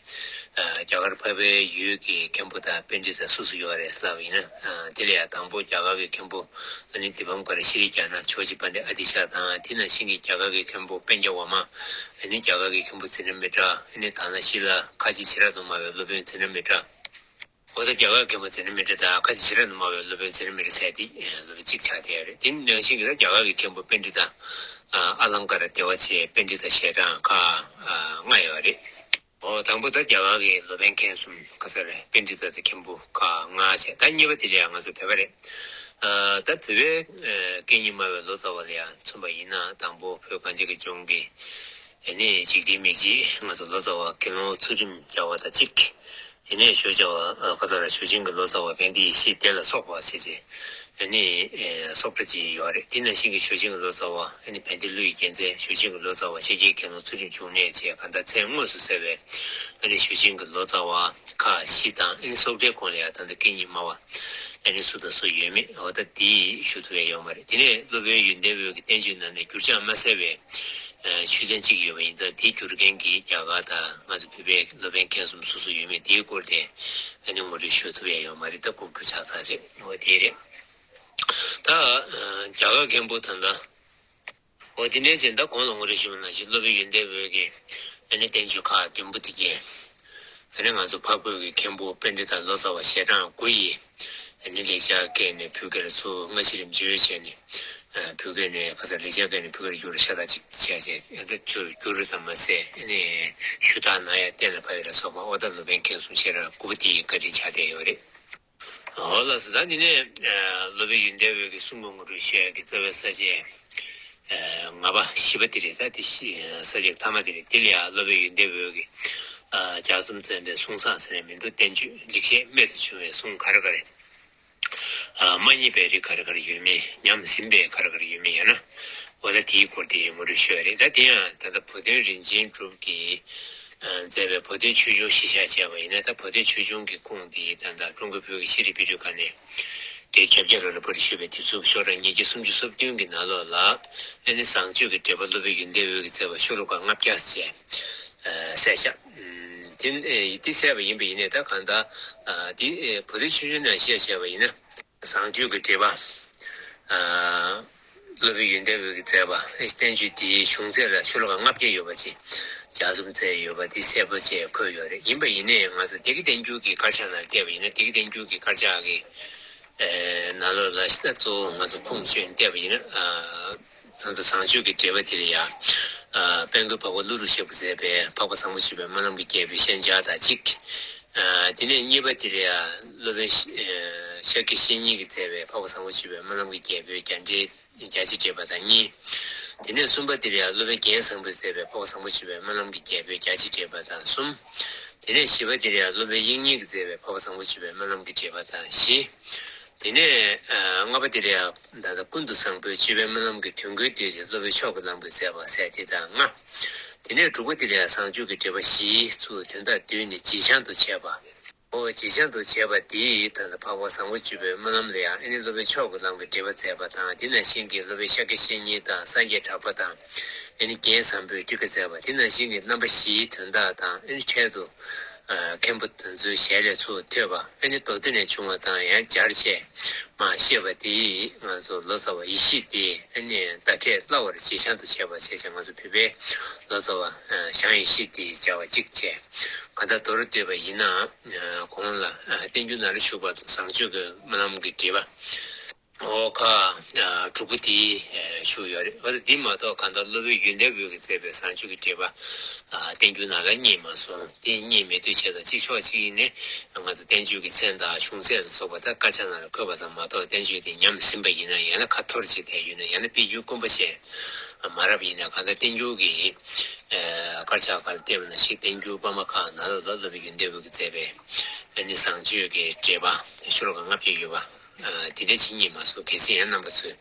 རྒྱ་གར་འཕགས་པའི་ཡུལ་གྱི་མཁན་པོ་དང་པཎྜི་ཏ་སུ་སུ་ཡོད་རེད་ལབ་པ་ཡིན་ན། དེ་ལ་ཡ་དང་པོ་རྒྱ་གར་གྱི་མཁན་པོ་ཨ་ནི་དཱི་པཾ་ཀ་ར་ཤྲཱི་ཛྙཱ་ན་ཆོས་རྗེ་དཔལ་ལྡན་ཨ་ཏི་ཤ་དང་། དེ་ནང་བཞིན་གྱི་རྒྱ་གར་གྱི་མཁན་པོ་པཉྩ་བར་མ། ཨ་ནི་རྒྱ་གར་གྱི་མཁན་པོ་ཙི་ཏནྟ་མི་ཏྲ། ཨ་ནི་ད་ནང་ཤི་ལ་ཁ་ཆེ་ཤེས་རབ་ཏུ་སྨྲ་བའི་སློབ་དཔོན་ཙི་ཏནྟ་མི་ཏྲ། འོ་ད་རྒྱ་གར་མཁན་པོ་ཙི་ཏནྟ་མི་ཏྲ་དང་ཁ་ཆེ་ཤེས་རབ་ཏུ་སྨྲ་བའི་སློབ་དཔོན་ཙི་ཏནྟ་མི་ཏྲ་ཟེར་དེ་སློབ་དཔོན་གཅིག་ཆགས་བསྡད་ཡོད་རེད། དེ་ནང་བཞིན་གྱི་ད་རྒྱ་གར་གྱི་མཁན་པོ་པཎྜི་ཏ་ཨ་ལངྐ་ར་བདེ་བ་ཆེ། པཎྜི་ཏ་ཞལ་གྲངས་ཁག་ལྔ་ཡོད་རེད། འོ་དང་པོ་ད་རྒྱ་གར་གྱི་སློབ་དཔོན་མཁན་གསུམ་ག་ས་རེད། པཎྜི་ཏ་དང་མཁན་པོ་ཁག་ལྔ་བྱས། ད་གཉིས་པ་དེ་ལ་ཡང་ང་ཚོ་བོད་པ་རེད། ད་བོད་པའི་སྐད་གཉིས་སྨྲ་བའི་ལོ་ཙཱ་བ་ལ་ཡང་མཚོན་པ་ཡིན་ན། དང་པོ་བོད་གངས་ཅན་གྱི་ལྗོངས་ཀྱི་ཨ་ནི་འཇིག་རྟེན་མི་གཅིག་ང་ཚོ་ལོ་ཙཱ་བ་དགེ་སློང་ཚུལ་ཁྲིམས་སྦྱར་བ་དང་གཅིག་དེ་ནས་ཞོལ་ཙཱ་བ་ཁ་ས་ར་ཞུ་ཆེན་གྱི་ལོ་ཙཱ་བ་བན་དེ་ཡེ་ཤེས་སྡེ་ལ་སོགས་པ་བྱས་རྗེས་ཨ་ནི་སོགས་གྲྭ་ཅིག་ཡོད་རེད། དེ་ནང་བཞིན་གྱི་ཞུ་ཆེན་གྱི་ལོ་ཙཱ་བ་ཨ་ནི་བན་དེ་ཀླུ་ཡི་རྒྱལ་མཚན། ཞུ་ཆེན་གྱི་ལོ་ཙཱ་བ་ཤཱཀྱའི་དགེ་སློང་ཚུལ་ཁྲིམས་འབྱུང་གནས་བཅས་གང་ལྟར་མཚན་དངོས་སུ་གསལ་བའི་ཨ་ནི་ཞུ་ཆེན་གྱི་ལོ་ཙཱ་བ་ཁག་བཞི་དང་། ཨ་ནི་སོགས་གྲྭའི་ཁོངས་ལ་ཡང་ད་ལྟ་སྐད་གཉིས་སྨྲ་བ་ཨ་ནི་སུ་དང་སུ་ཡོད་མེད་འོ་ད་དེ་ཞུ་ཐུབ་ཡ་ཡོད་མ་རེད། དེ་ནས་སློབ་དཔོན་ཡོན་ཏན་འོད་ཀྱི་བསྟན་བཅོས་ནང་ནས་བསྒྱུར་བྱ་མ་གསལ་བའི་ཆོས་ཚན་གཅིག་ཡོད་པ་ཡིན་ཙང་། དེ་བསྒྱུར་མཁན་གྱི་རྒྱ་གར་དང་ང་ཚོ་བོད་པའི་སློབ་དཔོན་མཁན་གསུམ་སུ་སུ་ཡོད་མེད་དེའི་སྐོར་དེ་ཨ་ནི་ངོ་སྤྲོད་ཞུ་ཐུབ་ཡ་ཡོད་མ་རེད། ད་ལྐུགས་རྒྱུ་ཆགས་ཚར་རེད། འོ་དེ་རེད། ད་རྒྱ་གར་མཁན་པོ་ད་ལྟ་འོ་དེ་འདྲའི་ཅན། ད་གོང་ལ་ངོ་སྤྲོད་ཞུས་པ་ནང་བཞིན་སློབ་དཔོན་ཡོན་ཏན་འོད་ཀྱི་ཨ་ནི་བསྟན་བཅོས་ཁག་བདུན་པོ་དེ་གའི་ཨ་ནི་ང་ཚོ་འཕགས་བོད་ཀྱི་མཁན་པོ་པཎྜི་ཏ་ལོ་ཙཱ་བ་ཞལ་གྲངས་དགུ་ཡི་ཨ་ནི་ལེགས་སྦྱར་སྐད་ནས་བོད་སྐད་ལ་ཚུར་སྔ་ཕྱི་རིམ་བརྗོད་བྱས་ནས། བོད་སྐད་ནས་ཁ་སང་ལེགས་སྦྱར་སྐད་ནས་བོད་སྐད་ལ་བསྒྱུར་ཤ་སྟག་ཅིག་བྱས་བྱས། ཨ་ད་བསྒྱུར་བསྒྱུར་ཙམ་མ་ཟད་ཨ་ནི་ཞུ་དག་གནང་ཡ་གཏན་ལ་ཕབ་ཡ་ལ་སོགས་པ། འོ་ད་སློབ་དཔོན་མཁན་གསུམ་ཞལ་གྲངས་དགུ་པོ་དེ་ཡི་བཀའ་དྲིན་ཆགས་བསྡད་ཡོད་རེད། འོ་ལགས་སོ། ད་འདི་ནས་སློབ་དཔོན་ཡོན་ཏན་འོད་ཀྱི་གསུང་གི་ངོ་སྤྲོད་ཞུ་ཡ་གི་རྩ་བའི་ས་བཅད་ལྔ་པ་བཞི་པ་དེ་རེད། ད་དེ་བཞི་ས་བཅད་ཐ་མ་དེ་རེད། དེ་ལ་ཡང་སློབ་དཔོན་ཡོན་ཏན་འོད་ཀྱིས་ལྗགས་རྩོམ་བརྩམས་པའི་གསུང་བཟང་ཟེར་ནས་མི་འདུག་བསྟན་བཅོས་ལེགས་བཤད་རྨད་དུ་བྱུང་བའི་གསུང་ག་རེ་ག་རེ། མ་རྙེད་པའི་རིགས་ག་རེ་ག་རེ་ཡོད་མེད། ཉམས་ཟིན་པའི་ག་རེ་ག་རེ་ཡོད་མེད། ཡང་ན་འོ་ད་དེའི་སྐོར་དེ་ངོ་སྤྲོད་ཞུ་ཡ་རེད། ད་དེ་ཡང་ད་ལྟ་བུ་སྟོན་རིན་ཆེན་གྲུབ་ཀྱིས་མཛད་པའི་བུ་སྟོན་ཆོས་འབྱུང་གཞི་བཞག་བྱས་པ་ཡིན་ན། ད་བུ་སྟོན་ཆོས་འབྱུང་གི་ཁུངས་དེ་ད་ལྟ་ཀྲུང་གོའི་བོད་ཀྱི་ཤེས་རིག་དཔེ་སྐྲུན་ཁང་ནས་དེ་བརྒྱད་བརྒྱ་ལོ་ལ་པར་ཞུས་པའི་དུས་ཚོད་ཤོག་གྲངས་ཉིས་བརྒྱ་སུམ་ཅུ་སོ་བདུན་གྱི་ནང་ལོགས་ལ་ཨ་ནི་བཟང་སྤྱོད་ཀྱི་འགྲེལ་པ་སློབ་དཔོན་ཡོན་ཏན་འོད་ཀྱིས་མཛད་པ་ཤོ་ལོ་ཀ་ལྔ་བརྒྱ་བྱས། གསལ་བཞག་དེ་དེ་གསལ་བ་ཡིན་པ་ཡིན་ནའི། ད་གང་ལྟར་དེ་བུ་སྟོན་ཆོས་འབྱུང་ནང་བཤད་བྱས་པ་ཡིན་ན། བཟང་སྤྱོད་ཀྱི་འགྲེལ་པ། སློབ་དཔོན་ཡོན་ཏན་འོད་ཀྱིས་མཛད་པ་བསྟན་བཅོས་དེའི་གཞུང་ཚད་ལ་ཤོ་ལོ་ཀ་ལྔ་བརྒྱ་ཡོད་པ་ཅིག་ལྗགས་རྩོམ་མཛད་ཡོད་པ་དེ་གསལ་པོ་བྱས་འཁོད་ཡོད་རེད། ཡིན་པ་ཡིན་ནའི་ང་ཚོ་བདེ་སྐྱིད་བསྟན་འགྱུར་གྱི་དཀར་ཆག་ནང་བལྟས་པ་ཡིན་ན། བདེ་སྐྱིད་བསྟན་འགྱུར་གྱི་དཀར་ཆག་གི་ནང་ལོགས་ལ་གཙོ་བོ་ང་ཚོ་ཁུངས་བཅོལ་བལྟས་པ་ཡིན་ན། ད་ལྟ་བཟང་སྤྱོད་ཀྱི་འགྲེལ་པ་དེ་ལ་ཡང་། དཔལ་མགོན་འཕགས་པ་ཀླུ་སྒྲུབ་ཞབས་ཀྱིས་མཛད་པའི་འཕགས་པ་བཟང་པོ་སྤྱོད་པའི་སྨོན་ལམ་གྱི་རྒྱལ་པོའི་ཤན་སྦྱར་དང་གཅིག་དེ་ནས་གཉིས་པ་དེ་ལ་ཡང་སློབ་དཔོན་ཤཱཀྱ་བཤེས་གཉེན་གྱིས་མཛད་པའི་འཕགས་པ་བཟང་པོ་སྤྱོད་པའི་སྨོན་ལམ་གྱི་རྒྱལ་པོའི་རྒྱ་འགྲེལ་རྒྱ་ཆེར་འགྲེལ་པ་དང་གཉིས། དེ་ནས་གསུམ་པ་དེ་ལ་ཡང་སློབ་དཔོན་རྒན་བཟང་པོས་མཛད་པའི་འཕགས་པ་བཟང་པོ་སྤྱོད་པའི་སྨོན་ལམ་གྱི་རྒྱལ་པོའི་རྒྱ་ཆེར་འགྲེལ་པ་དང་གསུམ། དེ་ནས་བཞི་པ་དེ་ལ་ཡང་སློབ་དཔོན་དབྱིག་གཉེན་གྱིས་མཛད་པའི་འཕགས་པ་བཟང་པོ་སྤྱོད་པའི་སྨོན་ལམ་གྱི་འགྲེལ་པ་དང་བཞི། དེ་ནས་ལྔ་པ་དེ་ལ་ཡང་ད་ལྟ་ཀུན་ཏུ་བཟང་པོའི་སྤྱོད་པའི་སྨོན་ལམ་གྱི་དོན་ཀུན་བསྡུས་ཏེ་སློབ་དཔོན་མཆོག་གི་གླང་པོས་མཛད་པ་ཟེར་དེ་དང་ལྔ། དེ་ནས་དྲུག་པ་དེ་ལ་ཡང་བཟང་སྤྱོད་ཀྱི་འགྲེལ་པ་བཞིའི་ཚུལ་དོན་དག་བསྡུས་ནས་བྱེ་བྱང་དུ་བྱས་པ། འོ་བྱེ་བྱང་དུ་བྱས་པ་དེས་ད་ལྟ་འཕགས་པ་བཟང་པོ་སྤྱོད་པའི་སྨོན་ལམ་ལ་ཡང་ཨ་ནི་སློབ་དཔོན་མཆོག་གི་གླང་པོས་འགྲེལ་པ་མཛད་པ་དང་། དེ་ནང་བཞིན་གྱི་སློབ་དཔོན་ཤཱཀྱ་བཤེས་གཉེན་དང་སངས་རྒྱས་གྲགས་པ་དང་། ཨ་ནི་རྒན་བཟང་པོས་ཊཱི་ཀ་མཛད་པ། དེ་ནང་བཞིན་གྱི་རྣམ་པ་བཞིའི་དོན་དག་དང་། ཨ་ནི་འཕྲལ་དུ་མཁན་པོ་དེ་ཚོའི་ཞལ་ལས་ཚུར་ཐོས་པ། ཨ་ནི་མདོ་སྡེ་ནས་བྱུང་བ་དང་ཡང་སྦྱར་བྱས་མར་བཤད་པ་དེས་ང་ཚོ་ལོ་ཙཱ་བ་ཡེ་ཤེས་དེ་ཨ་ནི་བརྡ་སྤྲད་སླ་བར་བྱེ་བྱང་དུ་བྱས་པ་བྱས་ཙང་། ང་ཚོ་བོད་པའི་ལོ་ཙཱ་བ་ཞང་ཡེ་ཤེས་དེ་སྦྱར་བ་གཅིག་བྱས། གང་ལྟར་མདོར་བསྡུས་པ་ཡིན་ན། གོང་ལ་བསྟན་འགྱུར་ནང་ལ་བཞུགས་པ་དང་བཟང་སྤྱོད་ཀྱི་སྨོན་ལམ་གྱི་འགྲེལ་པ། འོ་ཁག་དྲུག་པོ་དེ་བཞུགས་ཡོད་རེད། འོ་ད་འདི་མ་གཏོགས་གང་ལྟར་སློབ་དཔོན་ཡོན་ཏན་འོད་ཀྱིས་མཛད་པའི་བཟང་སྤྱོད་ཀྱི་འགྲེལ་པ་བསྟན་འགྱུར་ནང་ལ་རྙེད་མ་སོང་། དེ་རྙེད་མེད་དུས་བྱས་ཙང་གཅིག་ཕྱོགས་གཅིག་ཡིན་ནའི་ང་ཚོ་བསྟན་བཅོས་ཀྱི་མཚན་དང་གཞུང་ཚད་ལ་སོགས་པ་ད་དཀར་ཆག་ནང་ལ་འཁོད་པ་ཙམ་མ་གཏོགས། བསྟན་བཅོས་དེ་ཉམས་ཟིན་པ་ཡིན་ན། ཡང་ན་ཁ་འཐོར་བྱས་བསྡད་ཡོད་ན། ཡང་ན་དཔེ་རྒྱུན་དཀོན་པོ་བྱས་མ་རབས་ཡིན་ན། གང་ལྟར་བསྟན་འགྱུར་གྱི་དཀར་ཆག་ཁག་ལ་བལྟས་པ་ནང་བཞིན་བསྟན་འགྱུར་དཔར་མ་ཁག་ནང་ལ་ལ་སློབ་དཔོན་ཡོན་ཏན་འོད་ཀྱིས་མཛད་པའི་ཨ་ནི་བཟང་སྤྱོད་ཀྱི་འགྲེལ་པ་ཤོ་ལོ་ཀ་ལྔ་བརྒྱ་ཡོད་པ། དེ་འདྲ་ཅིག་རྙེད་མ་སོང་། གལ་སྲིད་ཡང་རྣམ་པ་ཚོས་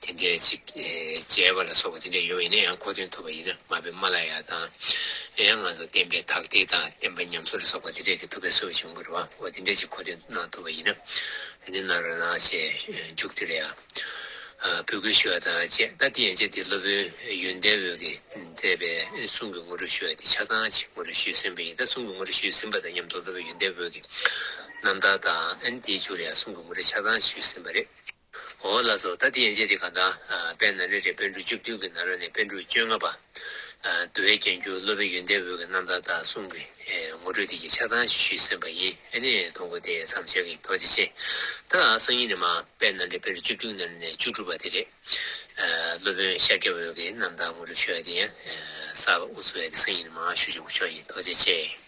དེ་འདྲ་ཅིག་མཇལ་བ་ལ་སོགས་པ་དེ་འདྲ་ཡོད་པ་ཡིན་ན། ཡང་མཁོ་འདོན་ཐུབ་པ་ཡིན་ན་མ་དཔེ་མ་བརླག་ཡ་དང་ དེ་ཡང་ང་ཚོ་བསྟན་པའི་དག་སྡེ་དང་བསྟན་པ་ཉམས་གསོ་ལ་སོགས་པ་དེ་འདྲས་ཀྱི་ཐུབ་པའི་གསོལ་བ་བྱེད་དགོས་རེད་བ། འོ་དེ་འདྲས་ཀྱི་གོ་སྒྲིག་གནང་ཐུབ་པ་ཡིན་ན། དེ་ནི་ན་རོ་ན་ཞེས་མཇུག་དེ་ལ་ཡང་འབོད་སྐུལ་ཞུ་བ་དང་བཅས། ད་དེ་ཡན་ཆད་དེ་སློབ་དཔོན་ཡོན་ཏན་འོད་ཀྱིས་མཛད་པའི་གསུང་གི་ངོ་སྤྲོད་ཞུ་བ་དེ་ཆ་ཚང་ཅིག་ངོ་སྤྲོད་ཞུས་ཟིན་པ་ཡིན། ད་གསུང་གི་ངོ་སྤྲོད་ཞུས་ཟིན་པ་དང་མཉམ་དུ་སློབ་དཔོན་ཡོན་ཏན་འོད་ཀྱི་རྣམ་ཐར་དང་། ཨ་ནི་དེའི་མཇུག་ལ་ཡང་གསུང་གི་ངོ་སྤྲོད་ཆ་ཚང་ཞུས་ཟིན་པ་རེད། འོ་ལགས་སོ། ད་དེ་ཡན་ཆད་དེ་གང་ལྟར་དཔལ་ནཱ་ལེནྡྲའི་པཎ་གྲུབ་བཅུ་བདུན་གྱི་ནང་ལོགས་ནས་པཎ་གྲུབ་བཅོ་ལྔ་པ། འདུལ་བའི་རྒྱན་གྱུར་སློབ་དཔོན་ཡོན་ཏན་འོད་ཀྱི་རྣམ་ཐར་དང་གསུང་གི་ངོ་སྤྲོད་དེ་གྱད་ཆ་ཚང་ཞུས་ཟིན་པ་ཡིན། ཨ་ནི་ཐུགས་ཁུར་དེ་མཚམས་བཞག་གི་ཡིན། ཐུགས་རྗེ་ཆེ། ད་སང་ཉིན་ནས་མར་དཔལ་ནཱ་ལེནྡྲའི་པཎ་གྲུབ་བཅུ་བདུན་ནང་ནས་བཅུ་དྲུག་པ་དེ་རེད། སློབ་དཔོན་ཤཱཀྱ་འོད་ཀྱི་རྣམ་ཐར་ངོ་སྤྲོད་ཞུ་ཡ་དེ་ཡང་གསར་པ་དབུ་འཛུགས་ཡ་དེ་སང་ཉིན་ནས་མར་ཞུ་ཆོག་ཆོག་ཡིན། ཐུགས་རྗེ་ཆེ།